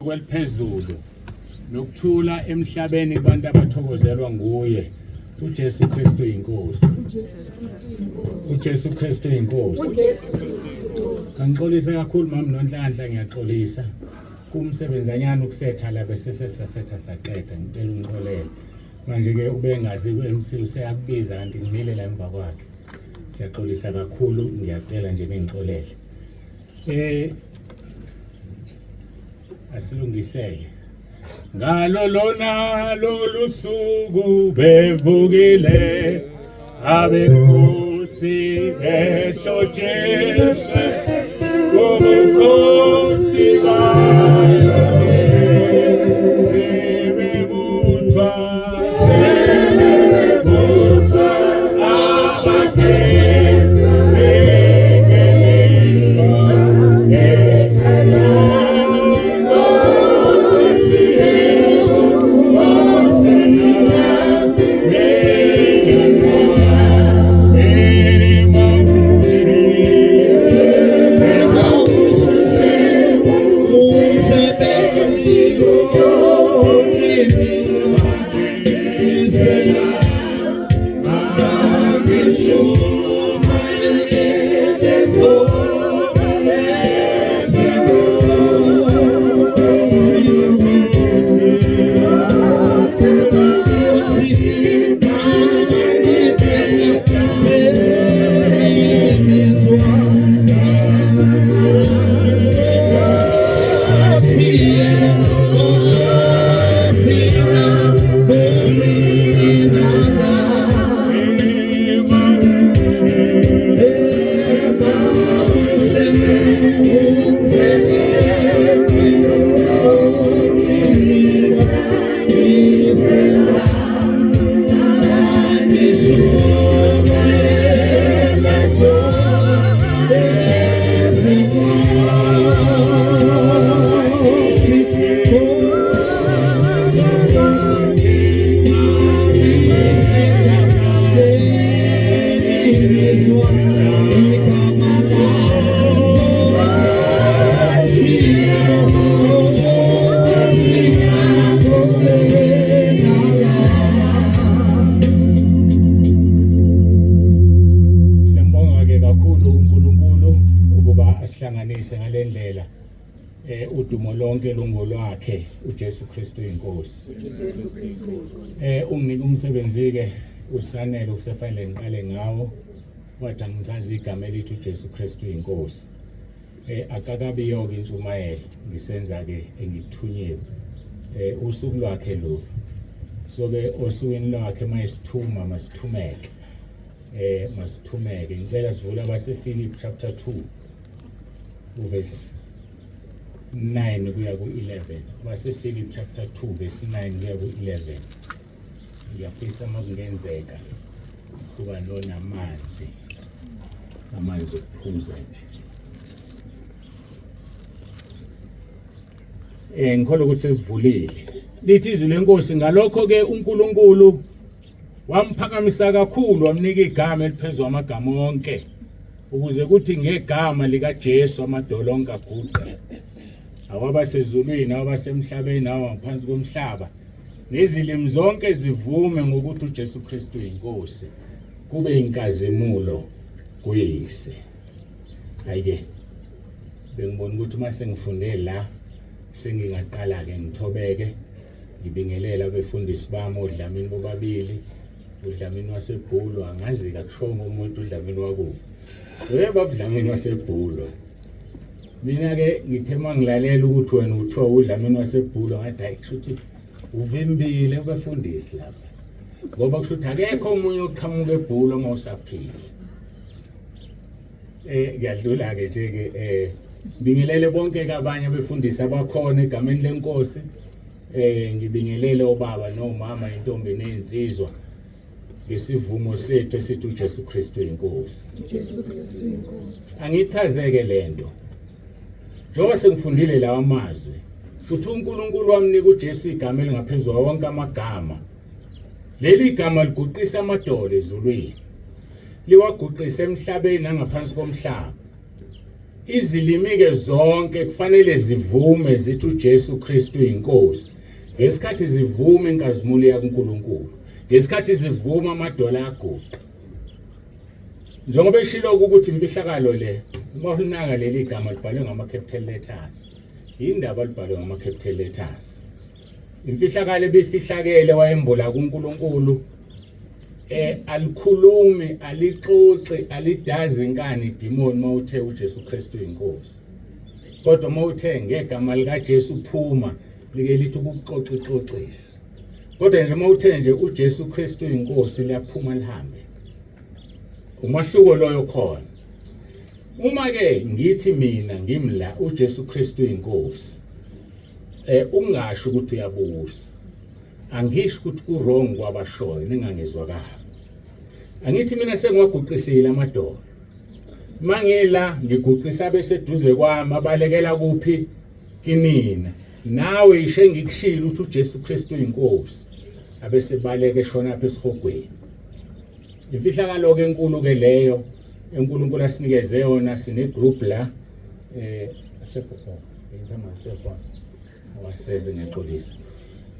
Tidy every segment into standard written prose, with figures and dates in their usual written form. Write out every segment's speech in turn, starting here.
Kweliphezulu nokuthula emhlabeni kubantu abathokozelwa nguye uJesu Kristu inkosi. UJesu Kristu inkosi. Ngixolisa kakhulu mama Nonhlanhla, ngiyaxolisa kumsebenzanyana ukusetha la bese sesasetha saqeda, ngicela ungixolele. Manje ke ubengazi ku-MC useyakubiza kanti ngimile la emva kwakhe. Siyaxolisa kakhulu, ngiyacela nje ningixolele. Asilungiseke ngalo lona lolu suku bevukile abekhosi behlotshiswe ubukhosi bayo sebebuthwa sebebuthwa abakhetha bengeniswa Siyambonga ke kakhulu uNkulunkulu ukuba asihlanganise ngalendlela. Udumo lonke lungolwakhe uJesu Kristu inkosi. Unginika umsebenzi ke usanele usefanele ngiqale ngawo kodwa ngichaza igama elithi uJesu Kristu inkosi. Akakabi yonke intshumayelo ngisenza ke engikuthunyiwe. Usuku lwakhe lo. So ke osukwini lwakhe mayisithuma masithumeke. Masithumeke. Ngicela sivule abaseFilipi chapter 2 uverse 9 kuya ku-11. AbaseFilipi chapter 2 verse 9 kuya ku-11. Ngiyafisa uma kungenzeka kuba nonamanzi, amanzi okuphuza nje. Ngikholwa ukuthi sesivulile. Lithi izwi lenkosi, ngalokho ke uNkulunkulu wamphakamisa kakhulu wamnika igama eliphezulu amagama onke, ukuze kuthi ngegama likaJesu amadolo onke aguqe, awabasezulwini, awabasemhlabeni, awangaphansi komhlaba, nezilimi zonke zivume ngokuthi uJesu Kristu inkosi, kube inkazimulo kuyise. Hayi-ke bengibona ukuthi uma sengifunde la sengingaqala-ke ngithobeke ngibingelela abefundisi bami oDlamini bobabili, uDlamini waseBhulu, angazi kakushongo umuntu uDlamini wakubo. Weba uDlamini waseBhulu. Mina-ke ngithe uma ngilalela ukuthi wena uthiwa uDlamini waseBhulu, ngathi hayi kusho ukuthi uvimbile kubefundisi lapha, ngoba kusho ukuthi akekho omunye oqhamuka eBhulu uma usaphila. Ngiyadlula ke nje ke, ngibingelele bonke ke abanye abefundisi abakhona egameni lenkosi. Ngibingelele obaba nomama, intombi nezinsizwa ngesivumo sethu esithi uJesu Kristu inkosi. uJesu Kristu inkosi. Angichazeke lento. Njengoba sengifundile lawa amazwi, futhi uNkulunkulu wamnika uJesu igama elingaphezulu wonke amagama. Leli gama liguqisa amadolo ezulwini, liwaguqise emhlabeni nangaphansi komhlaba. Izilimi-ke zonke kufanele zivume zithi uJesu Kristu uyinkosi. Ngesikhathi zivuma inkazimulo yakuNkulunkulu, ngesikhathi zivuma amadola aguqa. Njengoba eshilo ukuthi imfihlakalo le, uma ulinaka leli gama libhalwe ngama-capital letters. Yindaba libhalwe ngama-capital letters. Imfihlakalo ebifihlakele wayembula kuNkulunkulu alikhulumi alixoxi alidazi inkani idimoni mawuthe uJesu Kristu inkosi kodwa mawuthe ngegama likaJesu phuma like lithi ukuxoxa ixoxisa kodwa nje mawuthe nje uJesu Kristu inkosi liyaphuma lihambe umahluko loyo khona uma ke ngithi mina ngimla uJesu Kristu inkosi ungasho ukuthi uyabusa Angisho ukuthi ku wrong kwabashoyo ningangizwa kabi. Angithi mina sengiwaguqisile amadolo. Mangila ngiguqisa beseduze kwami abalekela kuphi kinina. Nawe ishe ngikushilo ukuthi uJesu Kristu uyinkosi. Abese baleke eshona apha esihogweni. Imfihlakalo ke enkulu ke leyo enkulunkulu asinikeze yona sine group la asekho khona into asekho waseze ngiyaxolisa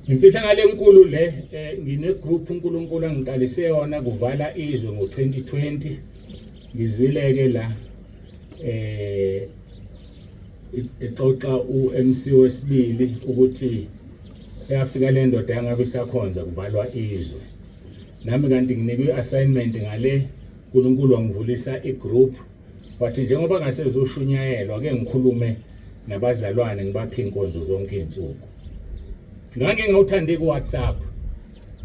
imfihlakalo enkulu le ngine group uNkulunkulu angiqalise yona kuvala izwe ngo2020 ngizwileke la ixoxa uMC wesibili ukuthi eyafika le ndoda yangabe isakhonza kuvalwa izwe nami kanti nginikwe i-assignment ngale uNkulunkulu wangivulisa igroup wathi njengoba ngasezoshunyayelwa ke ngikhulume nabazalwane ngibaphe inkonzo zonke izinsuku ngangingawuthandi ku WhatsApp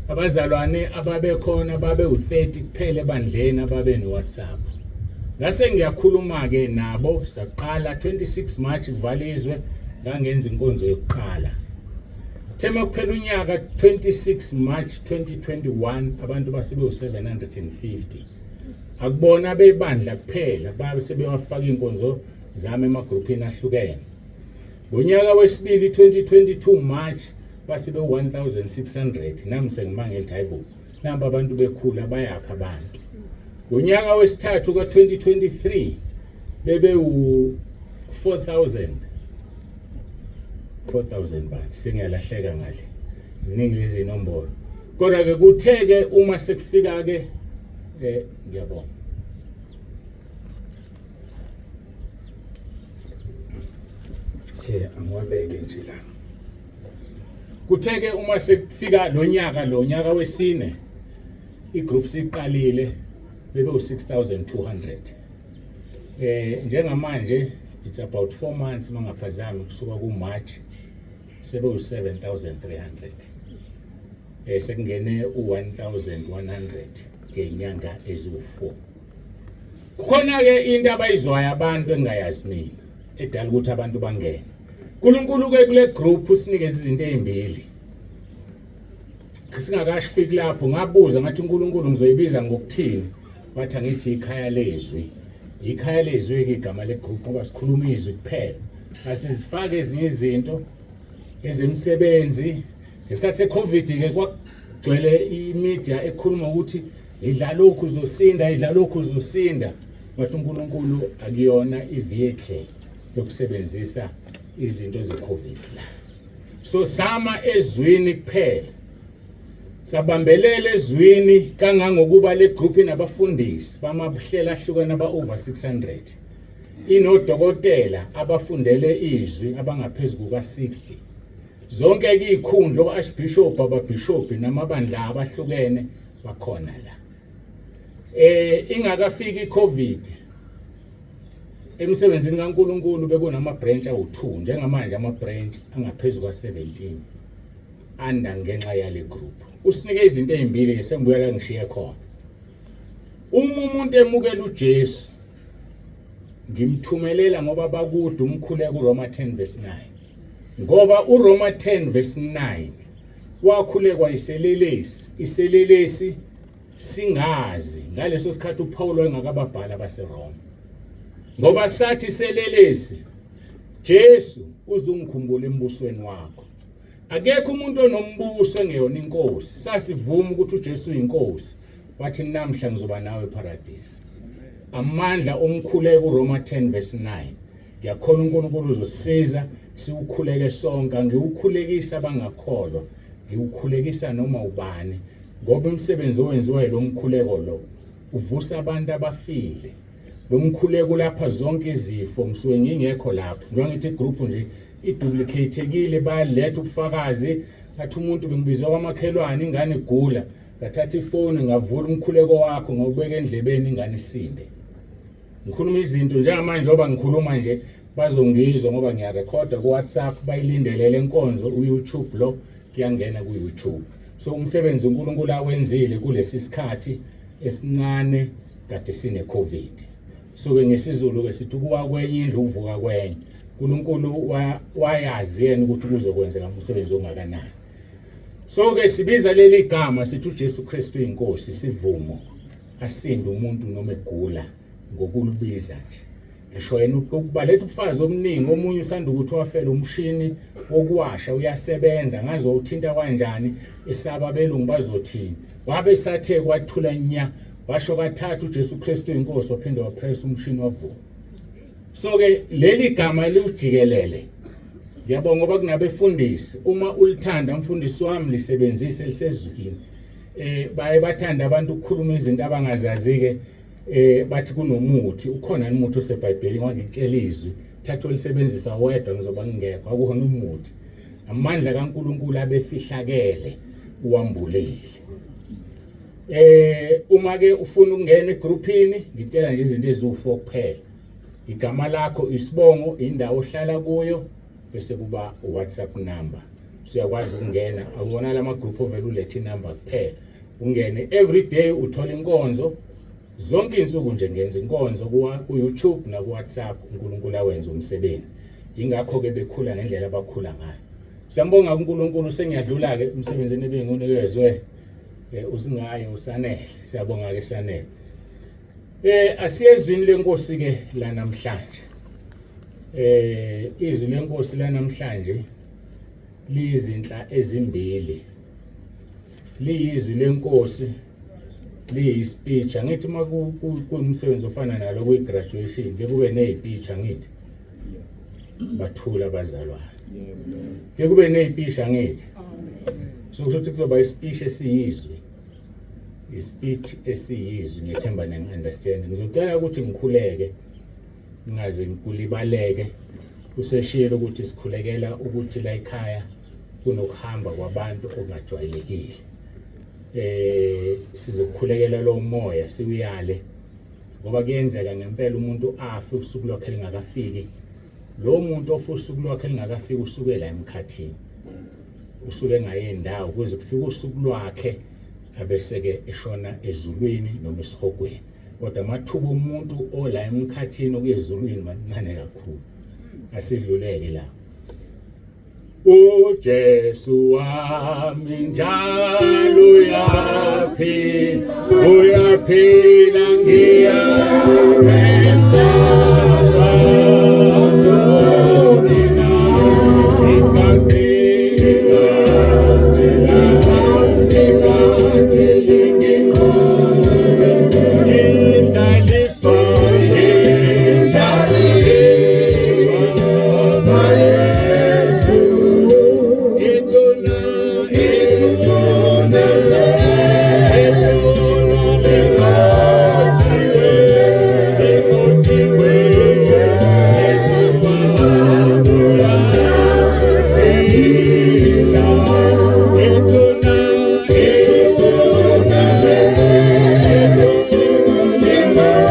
abazalwane ababekhona babe u30 kuphela ebandleni ababe no WhatsApp ngase ngiyakhuluma ke nabo saqala 26 March kuvalizwe ngangenza inkonzo yokuqala Thema kuphela unyaka 26 March 2021 abantu basebe u750 akubona bebandla kuphela babe sebewafaka inkonzo zami emagruphini ahlukene ngonyaka wesibili 2022 March base be 1600 nami sengimangele ukuthi hayibo namba abantu bekhula bayapha abantu ngonyaka wesithathu ka 2023 bebe u 4000 4000 bani sengiyalahleka ngale ziningi lezi inombolo kodwa ke kuthe ke uma sekufika ke ngiyabonga angiwabeke nje la kuthe ke uma sekufika lo nyaka lo nyaka wesine igroup siqalile bebe u6200 njengamanje it's about 4 months mangaphazami kusuka ku March sebe u7300 sekungene u1100 ngenyanga eziwu4 kukhona ke into abayizwayo abantu engayazi mina edala ukuthi abantu bangene uNkulunkulu ke kule group usinikeza izinto ezimbili singakashifiki lapho ngabuza ngathi uNkulunkulu ngizoyibiza ngokuthini wathi angithi ikhaya lezwi ikhaya lezwi ke igama le group ngoba sikhuluma izwi kuphela asizifake ezinye izinto ezemisebenzi ngesikhathi seCovid ke kwagcwele imedia ekhuluma ukuthi idla lokhu uzosinda idla lokhu uzosinda wathi uNkulunkulu akuyona ivehicle yokusebenzisa izinto zeCovid la so sama ezwini kuphela sabambelela ezwini kangangokuba le group inabafundisi bamabuhlela ahlukene aba over 600 inodokotela abafundele izwi abangaphezulu kuka 60 zonke izikhundla oarchbishop ababishop namabandla abahlukene bakhona la ingakafiki iCovid emsebenzini kaNkuluNkulu bekunama branch awu2 njengamanje ama branch angaphezulu kwa 17 anda ngenxa yale group usinike izinto ezimbili ke sengibuya la ngishiye khona uma umuntu emukela uJesu ngimthumelela ngoba bakude umkhuleko uRoma 10 verse 9 ngoba uRoma 10 verse 9 wakhulekwa iselelesi iselelesi singazi ngaleso sikhathi uPaul wayengakababhala abaseRoma ngoba sathi selelesi Jesu uzungikhumbula embusweni wakho akekho umuntu onombuso engeyona inkosi sasivuma ukuthi uJesu uyinkosi wathi namhla ngizoba nawe eparadise amandla omkhuleko uRoma 10 verse 9. Ngiyakholwa uNkulunkulu uzosisiza siwukhuleke sonke. Angiwukhulekisa abangakholwa, ngiwukhulekisa noma ubani, ngoba umsebenzi owenziwa yilo mkhuleko lo uvusa abantu abafile. Lo mkhuleko lapha zonke izifo, ngisuke ngingekho lapho. Njengoba ngithi igroup nje iduplicatekile, bayaletha ubufakazi, athi umuntu bengibizwa kwamakhelwane ingane igula, ngathatha ifoni ngavula umkhuleko wakho ngawubeka endlebeni ingane isinde. Ngikhuluma izinto njengamanje, njengoba ngikhuluma nje bazongizwa ngoba ngiyarekhoda ku-WhatsApp, bayilindele le nkonzo u-YouTube lo kuyangena ku-YouTube. So umsebenzi uNkulunkulu awenzile kulesi sikhathi esincane kade sine-COVID. So-ke ngesiZulu-ke sithi ukuwa kwenye indlu ukuvuka kwenye. uNkulunkulu wayazi yena ukuthi kuzokwenzeka umsebenzi ongakanani. So-ke sibiza leli gama sithi uJesu Kristu inkosi, sivumo asinde umuntu noma egula ngokulibiza nje. Ngisho yena ukubaletha ubufazi obuningi, omunye usanda ukuthi wafela umshini wokuwasha uyasebenza, ngaze wawuthinta kanjani, esaba abelungu bazothini. Wabe sathe kwathula nya, washo kathathu uJesu Kristu inkosi, waphinde wapress umshini wavuma. So ke leli gama liwujikelele. Ngiyabonga ngoba kunabefundisi, uma ulithanda mfundisi wami lisebenzise lisezwini. Baye bathanda abantu ukukhuluma izinto abangazazi ke, bathi kunomuthi, ukhona umuthi oseBhayibhelini, wangitshela izwi, thatha olisebenzisa wedwa ngizoba ngingekho, akuhona umuthi. Amandla kaNkuluNkulu abefihlakele uwambulile. Uma ke ufuna ukungena egroupini, ngitshela nje izinto eziwu4 kuphela. Igama lakho, isibongo, indawo ohlala kuyo, bese kuba WhatsApp number. Usuyakwazi ukungena, akubona lama group ovela ulethe inumber kuphela. Ungene every day uthola inkonzo. Zonke insuku nje ngenza inkonzo ku YouTube na ku WhatsApp, uNkulunkulu awenze umsebenzi. Ingakho ke bekhula ngendlela abakhula ngayo. Siyambonga uNkulunkulu, sengiyadlula ke umsebenzini ebengunikezwe usingaye usanele. Siyabonga ke sanele. Asiyezwini lenkosi ke la namhlanje. Izwi lenkosi la namhlanje liyizinhla ezimbili. Liyizwi lenkosi, liyispeech. Angithi uma kuwumsebenzi ofana nalo kuyi-graduation ke kube nezipitch, angithi bathula abazalwane, ke kube nezipitch, angithi. So kusho ukuthi kuzoba ispeech esiyizwi, ispeech esiyizwi. Ngiyethemba nengi-understand. Ngizocela ukuthi ngikhuleke ngingaze ngikulibaleke. Useshilo ukuthi sikhulekela ukuthi la ekhaya kunokuhamba kwabantu okungajwayelekile. Sizokukhulekela lo moya siuyale, ngoba kuyenzeka ngempela umuntu afe usuku lwakhe lingakafiki. Lo muntu ofe usuku lwakhe lingakafiki usukela emkhathini, usuke engayendawo kuze kufike usuku lwakhe, abeseke eshona ezulwini noma esihogweni. Kodwa amathuba omuntu ola emkhathini okuya ezulwini mancane kakhulu. Asidluleke la. uJesu wami njalo uyaphila, uyaphila, ngiyamesaba. Igazi, igazi, igazi indlalifa, indlalifa Yesu, ithuna, ithuna linqotshiwe, linqotshiwe, Jesu uyaphila, ithuna, ithuna linqotshiwe, linqotshiwe.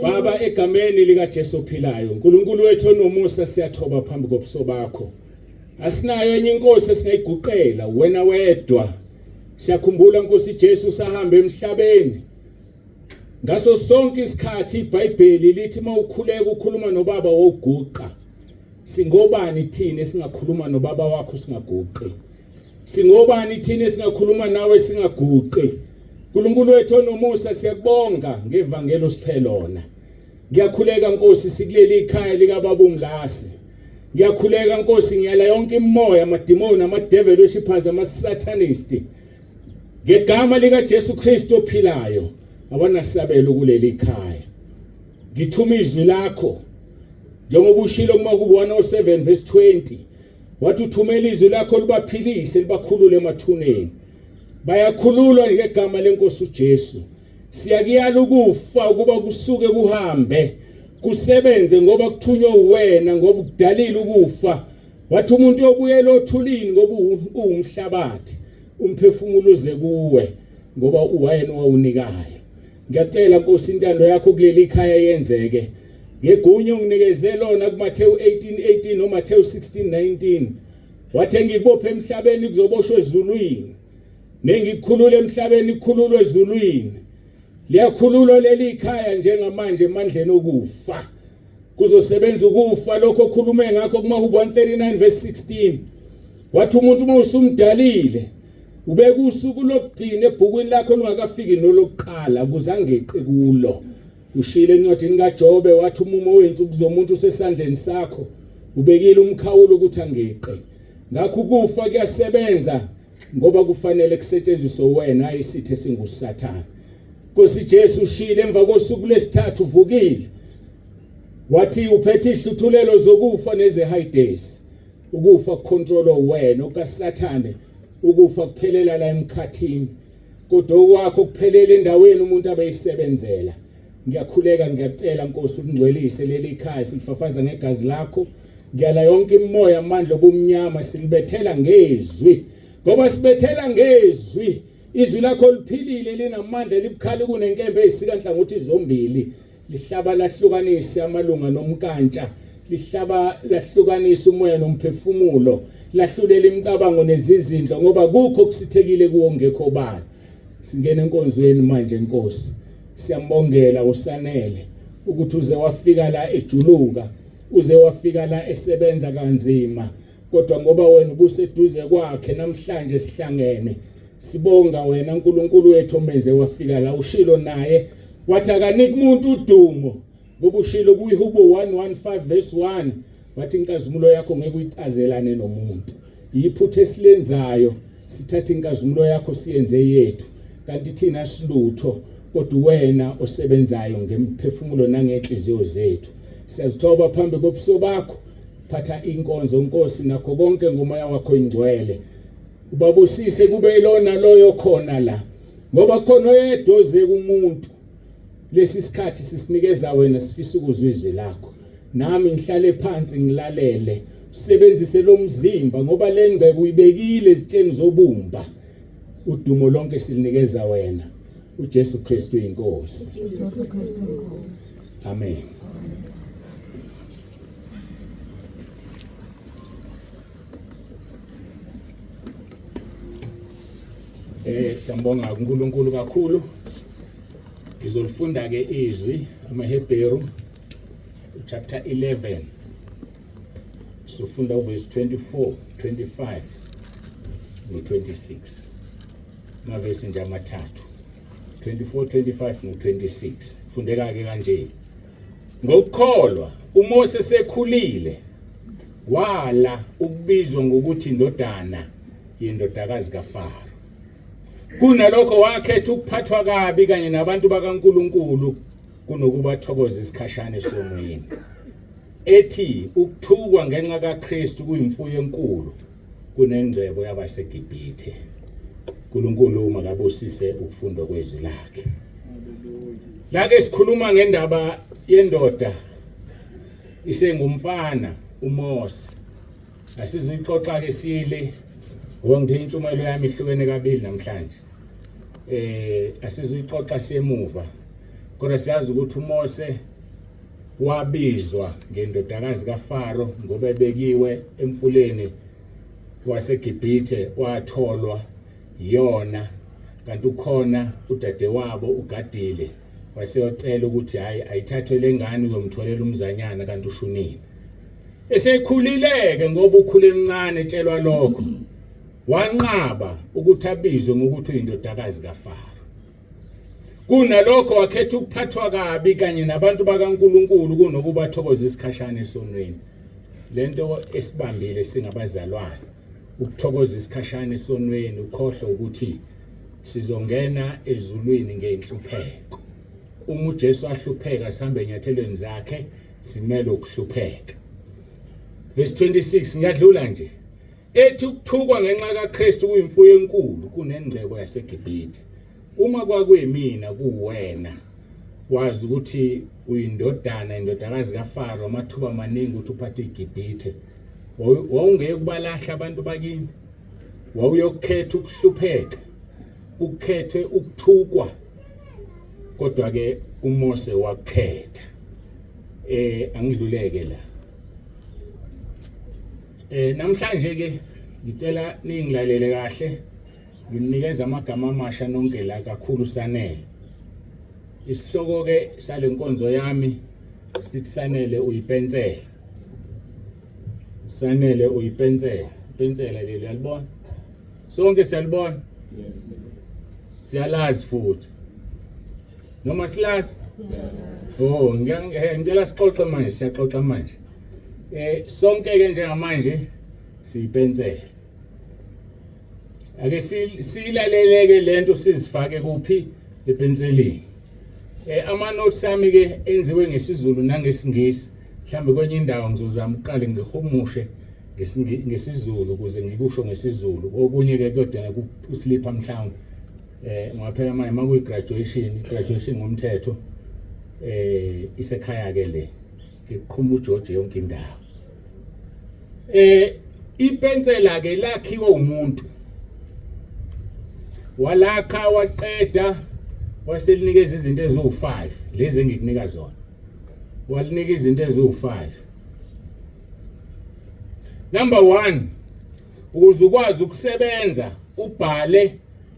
Baba, egameni likaJesu ophilayo, uNkulunkulu wethu onomusa, siyathoba phambi kobuso bakho. Asinayo enye inkosi esingayiguqela, wena wedwa. Siyakhumbula Nkosi Jesu sahamba emhlabeni. Ngaso sonke isikhathi iBhayibheli lithi mawukhuleka ukhuluma noBaba woguqa. Singobani thina esingakhuluma noBaba wakho singaguqi? Singobani thina esingakhuluma nawe singaguqi? uNkulunkulu wethu onomusa, siyakubonga ngevangelo osiphe lona. Ngiyakhuleka Nkosi, sikuleli ikhaya lika Baba uMlasi. Ngiyakhuleka Nkosi, ngiyala yonke imimoya, amadimoni, amadevil worshippers, ama-satanist ngegama likaJesu Kristu ophilayo, abanasabelo kuleli khaya. Ngithuma izwi lakho njengoba ushilo kuMahubo 107 verse 20, wathi uthumela izwi lakho libaphilise, libakhulule emathuneni. Bayakhululwa ngegama lenkosi uJesu. Siyakuyala ukufa ukuba kusuke kuhambe kusebenze, ngoba kuthunywe uwena, ngoba ukudalile ukufa. Wathi umuntu obuyela othulini ngoba uwumhlabathi, umphefumulo uze kuwe ngoba uwena owawunikayo. Ngiyacela Nkosi, intando yakho kuleli khaya yenzeke ngegunya onginikeze lona kuMathewu 18:18 noMathewu 16:19. Wathi engikubophe emhlabeni kuzoboshwa ezulwini, nengikukhulula emhlabeni kukhululwe ezulwini. Liyakhululwa leli khaya njengamanje emandleni okufa. Kuzosebenza ukufa lokho okhulume ngakho kuMahubo 139 verse 16. Wathi umuntu uma usumdalile ubeka usuku lokugcina ebhukwini lakho lungakafiki nolokuqala ukuze angeqi kulo. Ushilo encwadini kaJobe wathi umumo wensuku zomuntu usesandleni sakho, ubekile umkhawulo ukuthi angeqi. Ngakho ukufa kuyasebenza ngoba kufanele kusetshenziswe wena, isitha esinguSathane. Nkosi Jesu, ushilo emva kosuku lesithathu uvukile, wathi uphethe ihluthulelo zokufa nezeHades. Ukufa kucontrolwa wena, okaSathane ukufa kuphelela la emkhathini, kodwa okwakho kuphelela endaweni umuntu abeyisebenzela. Ngiyakhuleka, ngiyacela Nkosi ukungcwelise leli khaya, silifafaza ngegazi lakho. Ngiyala yonke imimoya, amandla obumnyama, silibethela ngezwi, ngoba sibethela ngezwi. Izwi lakho liphilile, linamandla, libukhali kunenkemba eyisika nhlangothi zombili, lihlaba lahlukanise amalunga nomkantsha, lihlaba lahlukanisa umoya nomphefumulo, lahlulela imicabango nezizindlo, ngoba kukho kusithekile kuwo ngekho bani. Singena enkonzweni manje Nkosi, siyambongela uSanele ukuthi uze wafika la ejuluka, uze wafika la esebenza kanzima, kodwa ngoba wena ubuseduze kwakhe namhlanje sihlangene. Sibonga wena uNkulunkulu wethu omenze wafika la. Ushilo naye wathi akaniki umuntu udumo, ngoba ushilo kuyihubo 115 verse 1 wathi inkazimulo yakho ngeke uyicazelane nomuntu. Yiphutha esilenzayo, sithatha inkazimulo yakho siyenze yethu, kanti thina silutho, kodwa wena osebenzayo ngemphefumulo nangenhliziyo zethu. Siyazithoba phambi kobuso bakho, phatha inkonzo Nkosi nakho konke ngomoya wakho ingcwele, ubabusise kube ilona loyo khona la, ngoba khona oyedwa oze kumuntu. Lesi sikhathi sisinikeza wena, sifisa ukuzwa izwi lakho. Nami ngihlale phansi ngilalele, usebenzise lo mzimba ngoba le ngcebo uyibekile ezitsheni zobumba. Udumo lonke silinikeza wena, uJesu Kristu inkosi. Amen. Siyambonga uNkulunkulu kakhulu. Ngizolifunda ke izwi amaHebheru chapter 11. Sifunda uverse 24, 25 no26. Amavesi nje amathathu. 24, 25 no26. Fundeka ke kanje. Ngokukholwa uMose sekhulile wala ukubizwa ngokuthi indodana yendodakazi kaFaro. Kunalokho wakhetha ukuphathwa kabi kanye nabantu bakaNkuluNkulu kunokuba thokoza isikhashana esonweni. Ethi ukuthukwa ngenxa kaKristu kuyimfuyo enkulu kunengcebo yabaseGibhithe. uNkulunkulu makabusise ukufundwa kwezwi lakhe. La ke sikhuluma ngendaba yendoda isengumfana uMose. Asizuyixoxa ke sile ngoba ngithe intshumayelo yami ihlukene kabili namhlanje. Asizuyixoxa semuva. Kodwa siyazi ukuthi uMose wabizwa ngendodakazi kaFaro ngoba ebekiwe emfuleni waseGibhithe, watholwa yona, kanti ukhona udadewabo ugadile, waseyocela ukuthi hayi ayithathwe lengane uyomtholela umzanyana, kanti ushunile. Esekhulileke ngoba ukhule emncane etshelwa lokho, wanqaba ukuthi abizwe ngokuthi uyindodakazi kaFaro. Kunalokho wakhetha ukuphathwa kabi kanye nabantu bakaNkuluNkulu kunokuba thokoza isikhashana esonweni. Lento esibambile singabazalwane ukuthokoza isikhashana esonweni ukhohlwa ukuthi sizongena ezulwini ngeinhlupheko. Uma uJesu ahlupheka sihambe enyathelweni zakhe simele ukuhlupheka. Verse 26 ngiyadlula nje. Ethi ukuthukwa ngenxa kaKristu kuyimfuyo enkulu kunengcebo yaseGibhithe. Uma kwakuyimina kuwena wazi ukuthi uyindodana indodakazi kaFaro amathuba amaningi ukuthi uphathe iGibhithe. Wawungeke kubalahla abantu bakini. Wawuyokhetha ukuhlupheka, ukhethwe ukuthukwa. Kodwa ke uMose wakhetha. Eh angidluleke la. Eh namhlanje ke ngicela ningilalele kahle ngininikeza amagama amasha nonke la kakhulu sanele. Isihloko ke salenkonzo yami sithi sanele uyipensela. Sanele uyipensela. Ipensela leli uyalibona? Sonke siyalibona? Siyalazi futhi. Noma silazi? Oh, ngicela sixoxe manje, siyaxoxa manje. Eh sonke ke njengamanje siyipensela. Ake silaleleke lento sizifake kuphi epenselini. Eh ama notes ami ke enziwe ngesiZulu nangesiNgisi. Mhlambe kwenye indawo ngizozama ukuqale ngihumushe ngesiZulu ukuze ngikusho ngesiZulu. Okunye ke kuyodinga kuslipha mhlawumbe. Eh ngoba phela manje makuyi graduation, graduation ngomthetho eh isekhaya ke le. Ngiqhuma uJoje yonke indawo. Eh ipensela ke lakhiwe umuntu. Walakha waqeda waselinikeza izinto eziwu5 lezi engikunika zona. Walinika izinto eziwu5. Number 1 ukuze ukwazi ukusebenza ubhale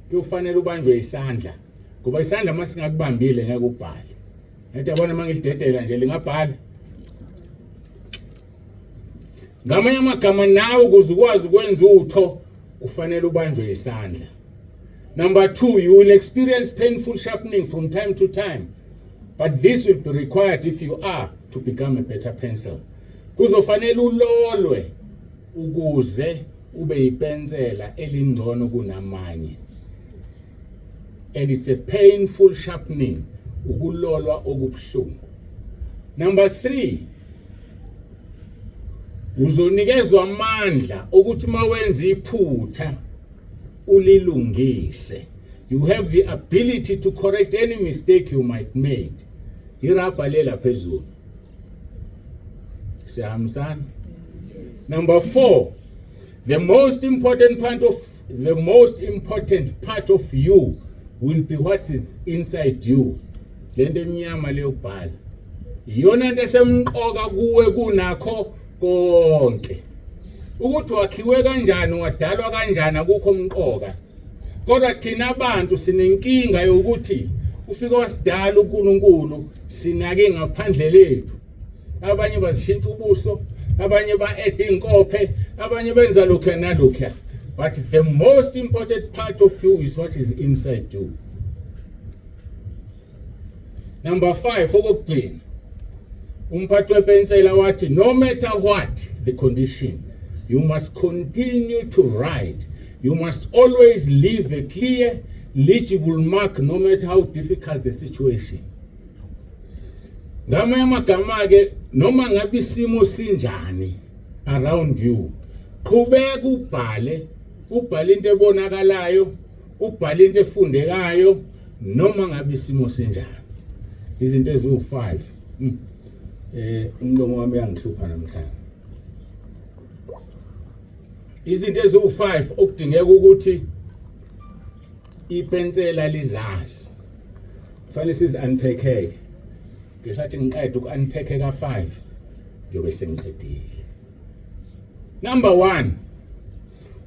kuyofanele ubanjwe isandla ngoba isandla uma singakubambile ngeke ubhale. Ngathi yabona uma ngilidedela nje lingabhala. Ngamanye amagama nawe ukuze ukwazi ukwenza utho kufanele ubanjwe isandla. Number 2 you will experience painful sharpening from time to time but this will be required if you are to become a better pencil. Kuzofanele ulolwe ukuze ube yipensela elingcono kunamanye. And it's a painful sharpening ukulolwa okubuhlungu. Number 3 uzonikezwa amandla ukuthi uma wenza iphutha ulilungise. You have the ability to correct any mistake you might made. Irabha lela phezulu. Siyahambisana. Number 4 the most important part of the most important part of you will be what is inside you. Lento emnyama leyokubhala iyona into esemqoka kuwe kunakho konke. Ukuthi wakhiwe kanjani wadalwa kanjani akukho mqoka. Kodwa thina abantu sinenkinga yokuthi ufike wasidala uNkulunkulu sinake ngaphandle lethu. Abanye bazishintsha ubuso, abanye ba-add inkophe, abanye benza lokhu nalokhu. But the most important part of you is what is inside you. Number 5 okokugcina. Umphathi wepensela wathi no matter what the condition you must continue to write. You must always leave a clear legible mark no matter how difficult the situation. Ngamanye amagama ke noma ngabe isimo sinjani around you qhubeka ubhale ubhale into ebonakalayo ubhale into efundekayo noma ngabe isimo sinjani izinto eziwu5 eh umlomo wami uyangihlupha namhlanje izinto eziwu5 okudingeka ukuthi ipensela lizazi kufanele sizi unpackeke ngisathi ngiqeda uku unpack ka 5 ngiyobe sengiqedile number 1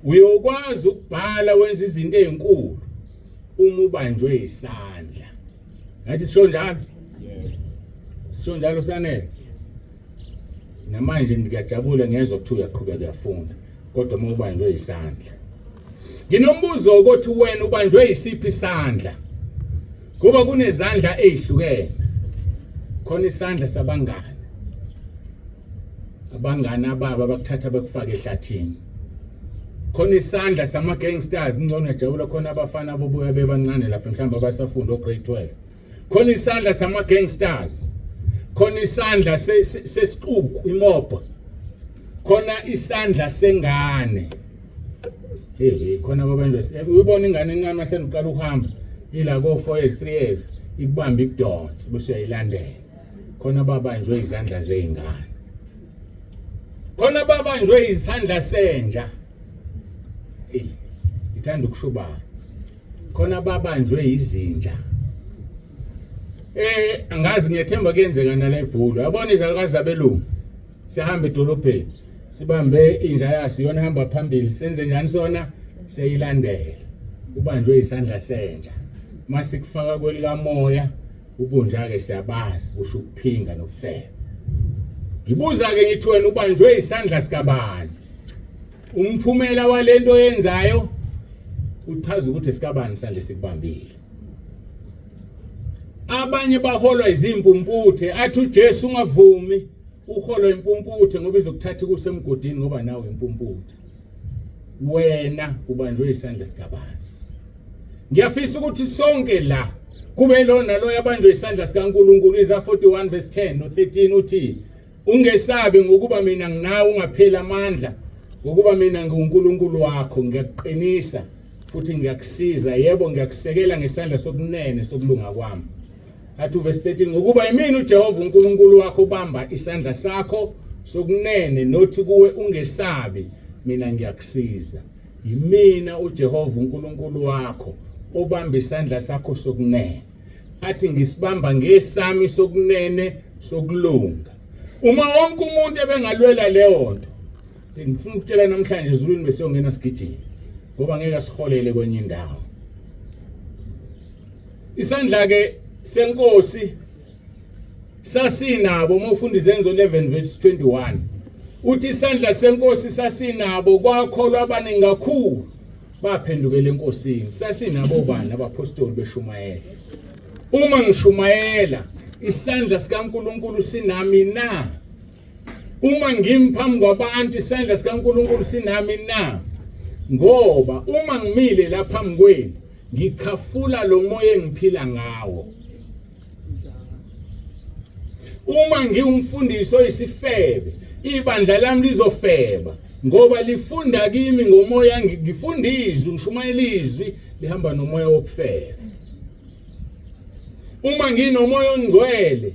uyokwazi ukubhala wenza izinto ezinkulu uma ubanjwe isandla ngathi sisho njalo sisho njalo sanele namanje ngiyajabula ngiyezwa kuthiwa uyaqhubeka uyafunda kodwa uma ubanjwe isandla nginombuzo ukuthi wena ubanjwe isiphi isandla ngoba kunezandla ezihlukene khona isandla sabangani. Abangani ababa bakuthatha bekufaka ehlathini. Khona isandla sama gangsters ngcono ngiyajabula khona abafana bobuya bebancane lapha mhlawumbe abasafunda o grade 12. Khona isandla sama gangsters. Khona isandla sesixuku imob. Khona isandla sengane. Hey hey khona babanjwe uyibona ingane encane mase uqala ukuhamba ila ko 4 years 3 years ikubamba ikudonsa bese uyayilandela. Khona babanjwe izandla zezingane. Khona babanjwe isandla senja. Hey ngithanda ukushubana. Khona babanjwe izinja. Eh angazi ngiyethemba kuyenzeka nala ebhulu. Yabona izalukazi zabelungu. Sihamba edolobheni sibambe inja yaso iyona ihamba phambili senze njani sona seyilandela. Ubanjwe isandla senja. Masikufaka kwelikamoya ubunja-ke siyabazi kusho ukuphinga nokufeba. Ngibuza-ke ngithi wena ubanjwe isandla sikabani? Umphumela walento oyenzayo uchaza ukuthi sikabani isandla esikubambile. Abanye baholwa izimpumputhe athi uJesu ungavumi uholwa impumputhe ngoba izokuthatha kusemgodini ngoba nawe impumputhe. Wena ubanjwe isandla sikabani? Ngiyafisa ukuthi sonke la kube lo naloyo abanjwe isandla sikaNkuluNkulu. Isaya 41 verse 10 no 13 uthi ungesabi ngokuba mina nginawe, ungapheli amandla ngokuba mina nginguNkulunkulu wakho, ngiyakuqinisa futhi ngiyakusiza, yebo ngiyakusekela ngesandla sokunene sokulunga kwami. Athi uverse 13 ngokuba yimina uJehova uNkulunkulu wakho obamba isandla sakho sokunene nothi kuwe ungesabi, mina ngiyakusiza. Yimina uJehova uNkulunkulu wakho obamba isandla sakho sokunene. Athi ngisibamba ngesami sokunene sokulunga. Uma wonke umuntu ebengalwela leyo nto, ngifuna ukutshela namhlanje ezulwini besiyongena sigijima ngoba ngeke asiholele kwenye indawo. Isandla ke senkosi sasinabo uma ufunda izenzo 11 verse 21 uthi isandla senkosi sasinabo kwakholwa abaningi kakhulu baphendukela enkosini. Sasinabo bani? Abaphostoli beshumayela. Uma ngishumayela isandla sikaNkuluNkulu sinami na? Uma ngimi phambi kwabantu isandla sikaNkuluNkulu sinami na? Ngoba uma ngimile la phambi kwenu ngikhafula lo moya engiphila ngawo. Uma ngiwumfundisi oyisifebe, ibandla lami lizofeba ngoba lifunda kimi ngomoya, ngifunda izwi, ngishumayela izwi lihamba nomoya wokufeba. Uma nginomoya ongcwele,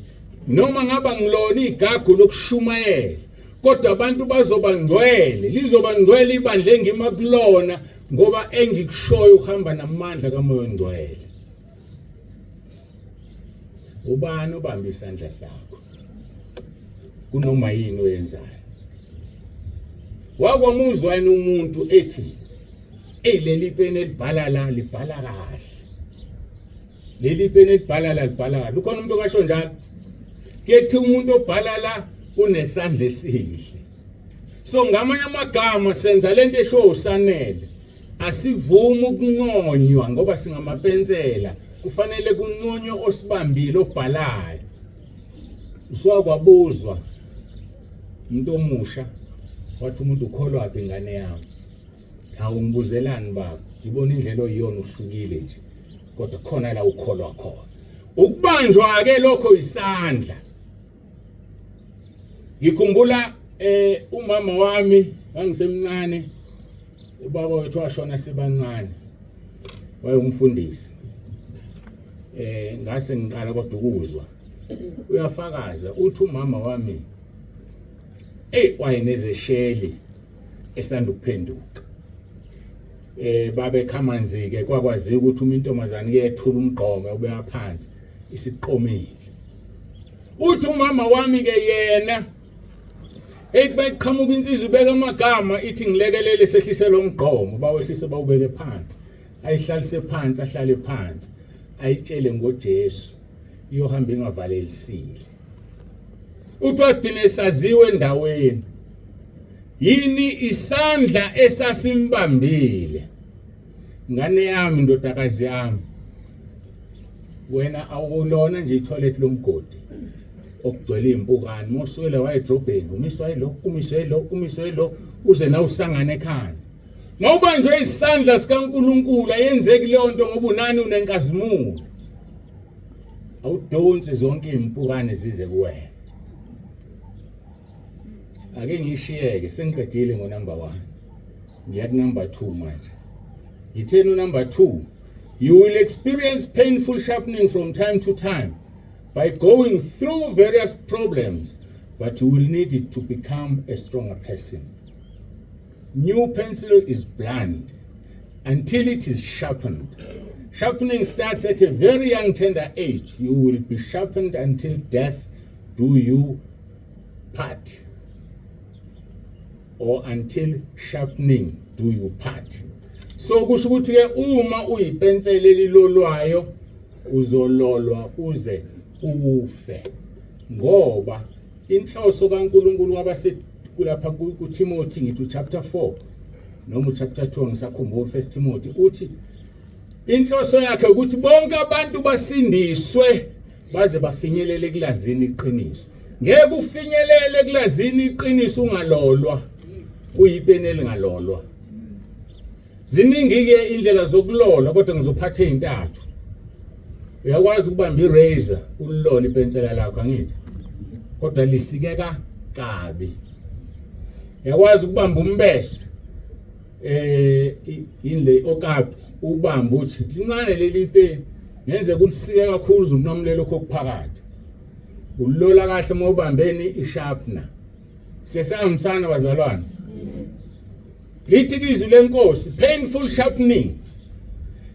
noma ngaba ngilona igagu lokushumayela, kodwa abantu bazoba ngcwele, lizoba ngcwele ibandla engima kulona ngoba engikushoyo uhamba namandla kamoya ongcwele. Ubani obamba isandla sakho kunoma yini oyenzayo? Wakwamuzwa yini umuntu ethi eyi leli peni elibhala la libhala kahle, leli peni elibhala la libhala kahle? Ukhona umuntu okasho njalo? Kuyethi umuntu obhala la unesandla esihle. So ngamanye amagama senza lento esho uSanele, asivumi ukunconywa ngoba singamapensela, kufanele kunconywe osibambile obhalayo. Usuwakwabuzwa umuntu omusha wathi umuntu ukholwaphi ingane yami? Hawu ngibuzelani baba, ngibona indlela oyiyona uhlukile nje, kodwa khona la ukholwa khona. Ukubanjwa ke lokho isandla. Ngikhumbula umama wami ngangisemncane, ubaba wethu washona sibancane, wayengumfundisi. Ngase ngiqala kodwa ukuzwa uyafakaza uthi umama wami ey wayenezesheli esanda ukuphenduka. Babekhamanzi ke kwakwaziwa ukuthi uma intombazane kuyethula umgqomo ubeka phansi isiqomile. Uthi umama wami ke yena eyi bayiqhamuka insizwa ibeka amagama ithi ngilekelele sehlise lo mgqomo, bawehlise bawubeke phansi, ayihlalise phansi, ahlale phansi, ayitshele ngoJesu, iyohamba ingavalelisile. Uthi wagcina esaziwe endaweni. Yini isandla esasimbambile? Ngane yami, ndodakazi yami, wena awulona nje itoilet lomgodi. okugcwele iy'mpukane. Uma usukele waya edrobheni umiswa yilo, umiswe yilo, umiswe yilo, uze nawe usangane ekhanda. Mawubanjwe isandla sikaNkulunkulu ayenzeki leyo nto ngoba unani unenkazimulo. Awudonsi zonke izimpukane zize kuwena. Ake ngishiyeke sengiqedile ngo number 1. Ngiya ku number 2 manje. Ngitheni u number 2? You will experience painful sharpening from time to time by going through various problems, but you will need it to become a stronger person. New pencil is blunt until it is sharpened. Sharpening starts at a very young tender age. You will be sharpened until death do you part or until sharpening do you part. So kusho ukuthi ke uma uyipensela elilolwayo uzololwa uze ufe ngoba inhloso kaNkuluNkulu kwabase kulapha kuTimothy ngithi chapter 4 noma chapter 2 ngisakhumbula first Timothy uthi inhloso yakhe ukuthi bonke abantu basindiswe baze bafinyelele kulazini iqiniso. Ngeke ufinyelele kulazini iqiniso ungalolwa, kuyipeni elingalolwa. Ziningi-ke indlela zokulola kodwa ngizophatha ezintathu. Uyakwazi ukubamba i-razor ulilole ipensela lakho angithi? Kodwa lisikeka kabi. Uyakwazi ukubamba umbese eh yini le okapi ubamba uthi lincane leli ipeni ngenze kulisike kakhulu uze unqamule lokho okuphakathi. Ulilola kahle uma ubambeni i-sharpener. Sesahambisana bazalwane. Lithi izwi lenkosi painful sharpening.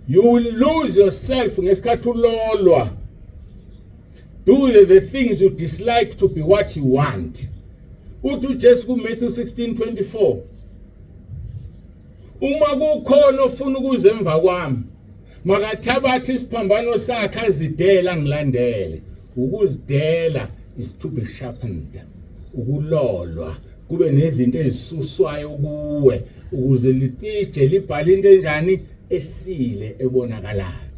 You will lose yourself ngesikhathi ulolwa. Do the things you dislike to be what you want. Uthi uJesu kuMatthew 16:24 Uma kukhona ofuna ukuza emva kwami makathabathe isiphambano sakhe azidele angilandele. Ukuzidela is to be sharpened. Ukulolwa kube nezinto ezisuswayo kuwe ukuze licije libhale into enjani esile ebonakalayo.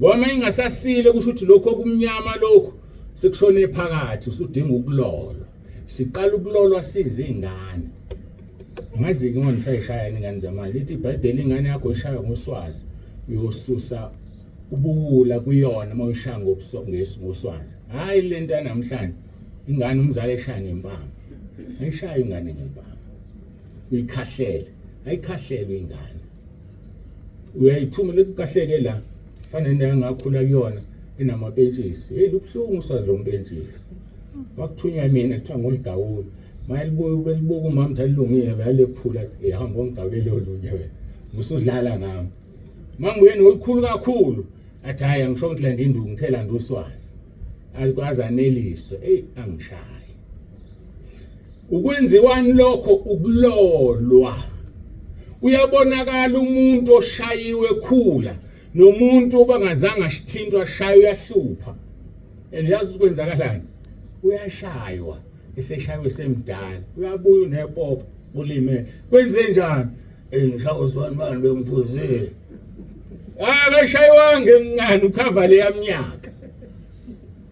Ngoba uma ingasasile kusho ukuthi lokho okumnyama lokhu sekushone phakathi usudinga ukulolwa. Siqala ukulolwa sizingane. Ngazi-ke uma ngisayishaya ingane zamanje lithi iBhayibheli ingane yakho ishaywa ngoswazi uyosusa ubuwula kuyona uma uyishaya ngoswazi. Hhayi le nto yanamhlanje ingane umzali eshaya ngempama. Ayishaye ingane ngempama. Uyikhahlele. Ayikhahlelwe ingane. Uyayithumela ekukahleke la. Fana nendawo engakhula kuyona enamapentshisi. Hey lubuhlungu uswazi lompentshisi. Kwakuthunywa mina kuthiwa ngolugawula. Mayelibuka belibuka umama ukuthi alilungile bayalephula ehamba ongigawulele olunye wena. Usudlala ngami. Mangibuye nolukhulu kakhulu athi hayi angisho ukuthi landa induku ngithe landa uswazi. Akwazi aneliswe hey angishayi. Ukwenziwani lokho ukulolwa. Uyabonakala umuntu oshayiwe khula nomuntu obangazange ashithintwa ashaya uyahlupha. And yazi ukwenzakalani? Uyashaywa eseshaywe semdala. Uyabuya unepopo ulime. Kwenze njani? Eh ngishawa usibani bani bengiphuzile. Akashayiwanga emncane ukhava le yaminyaka.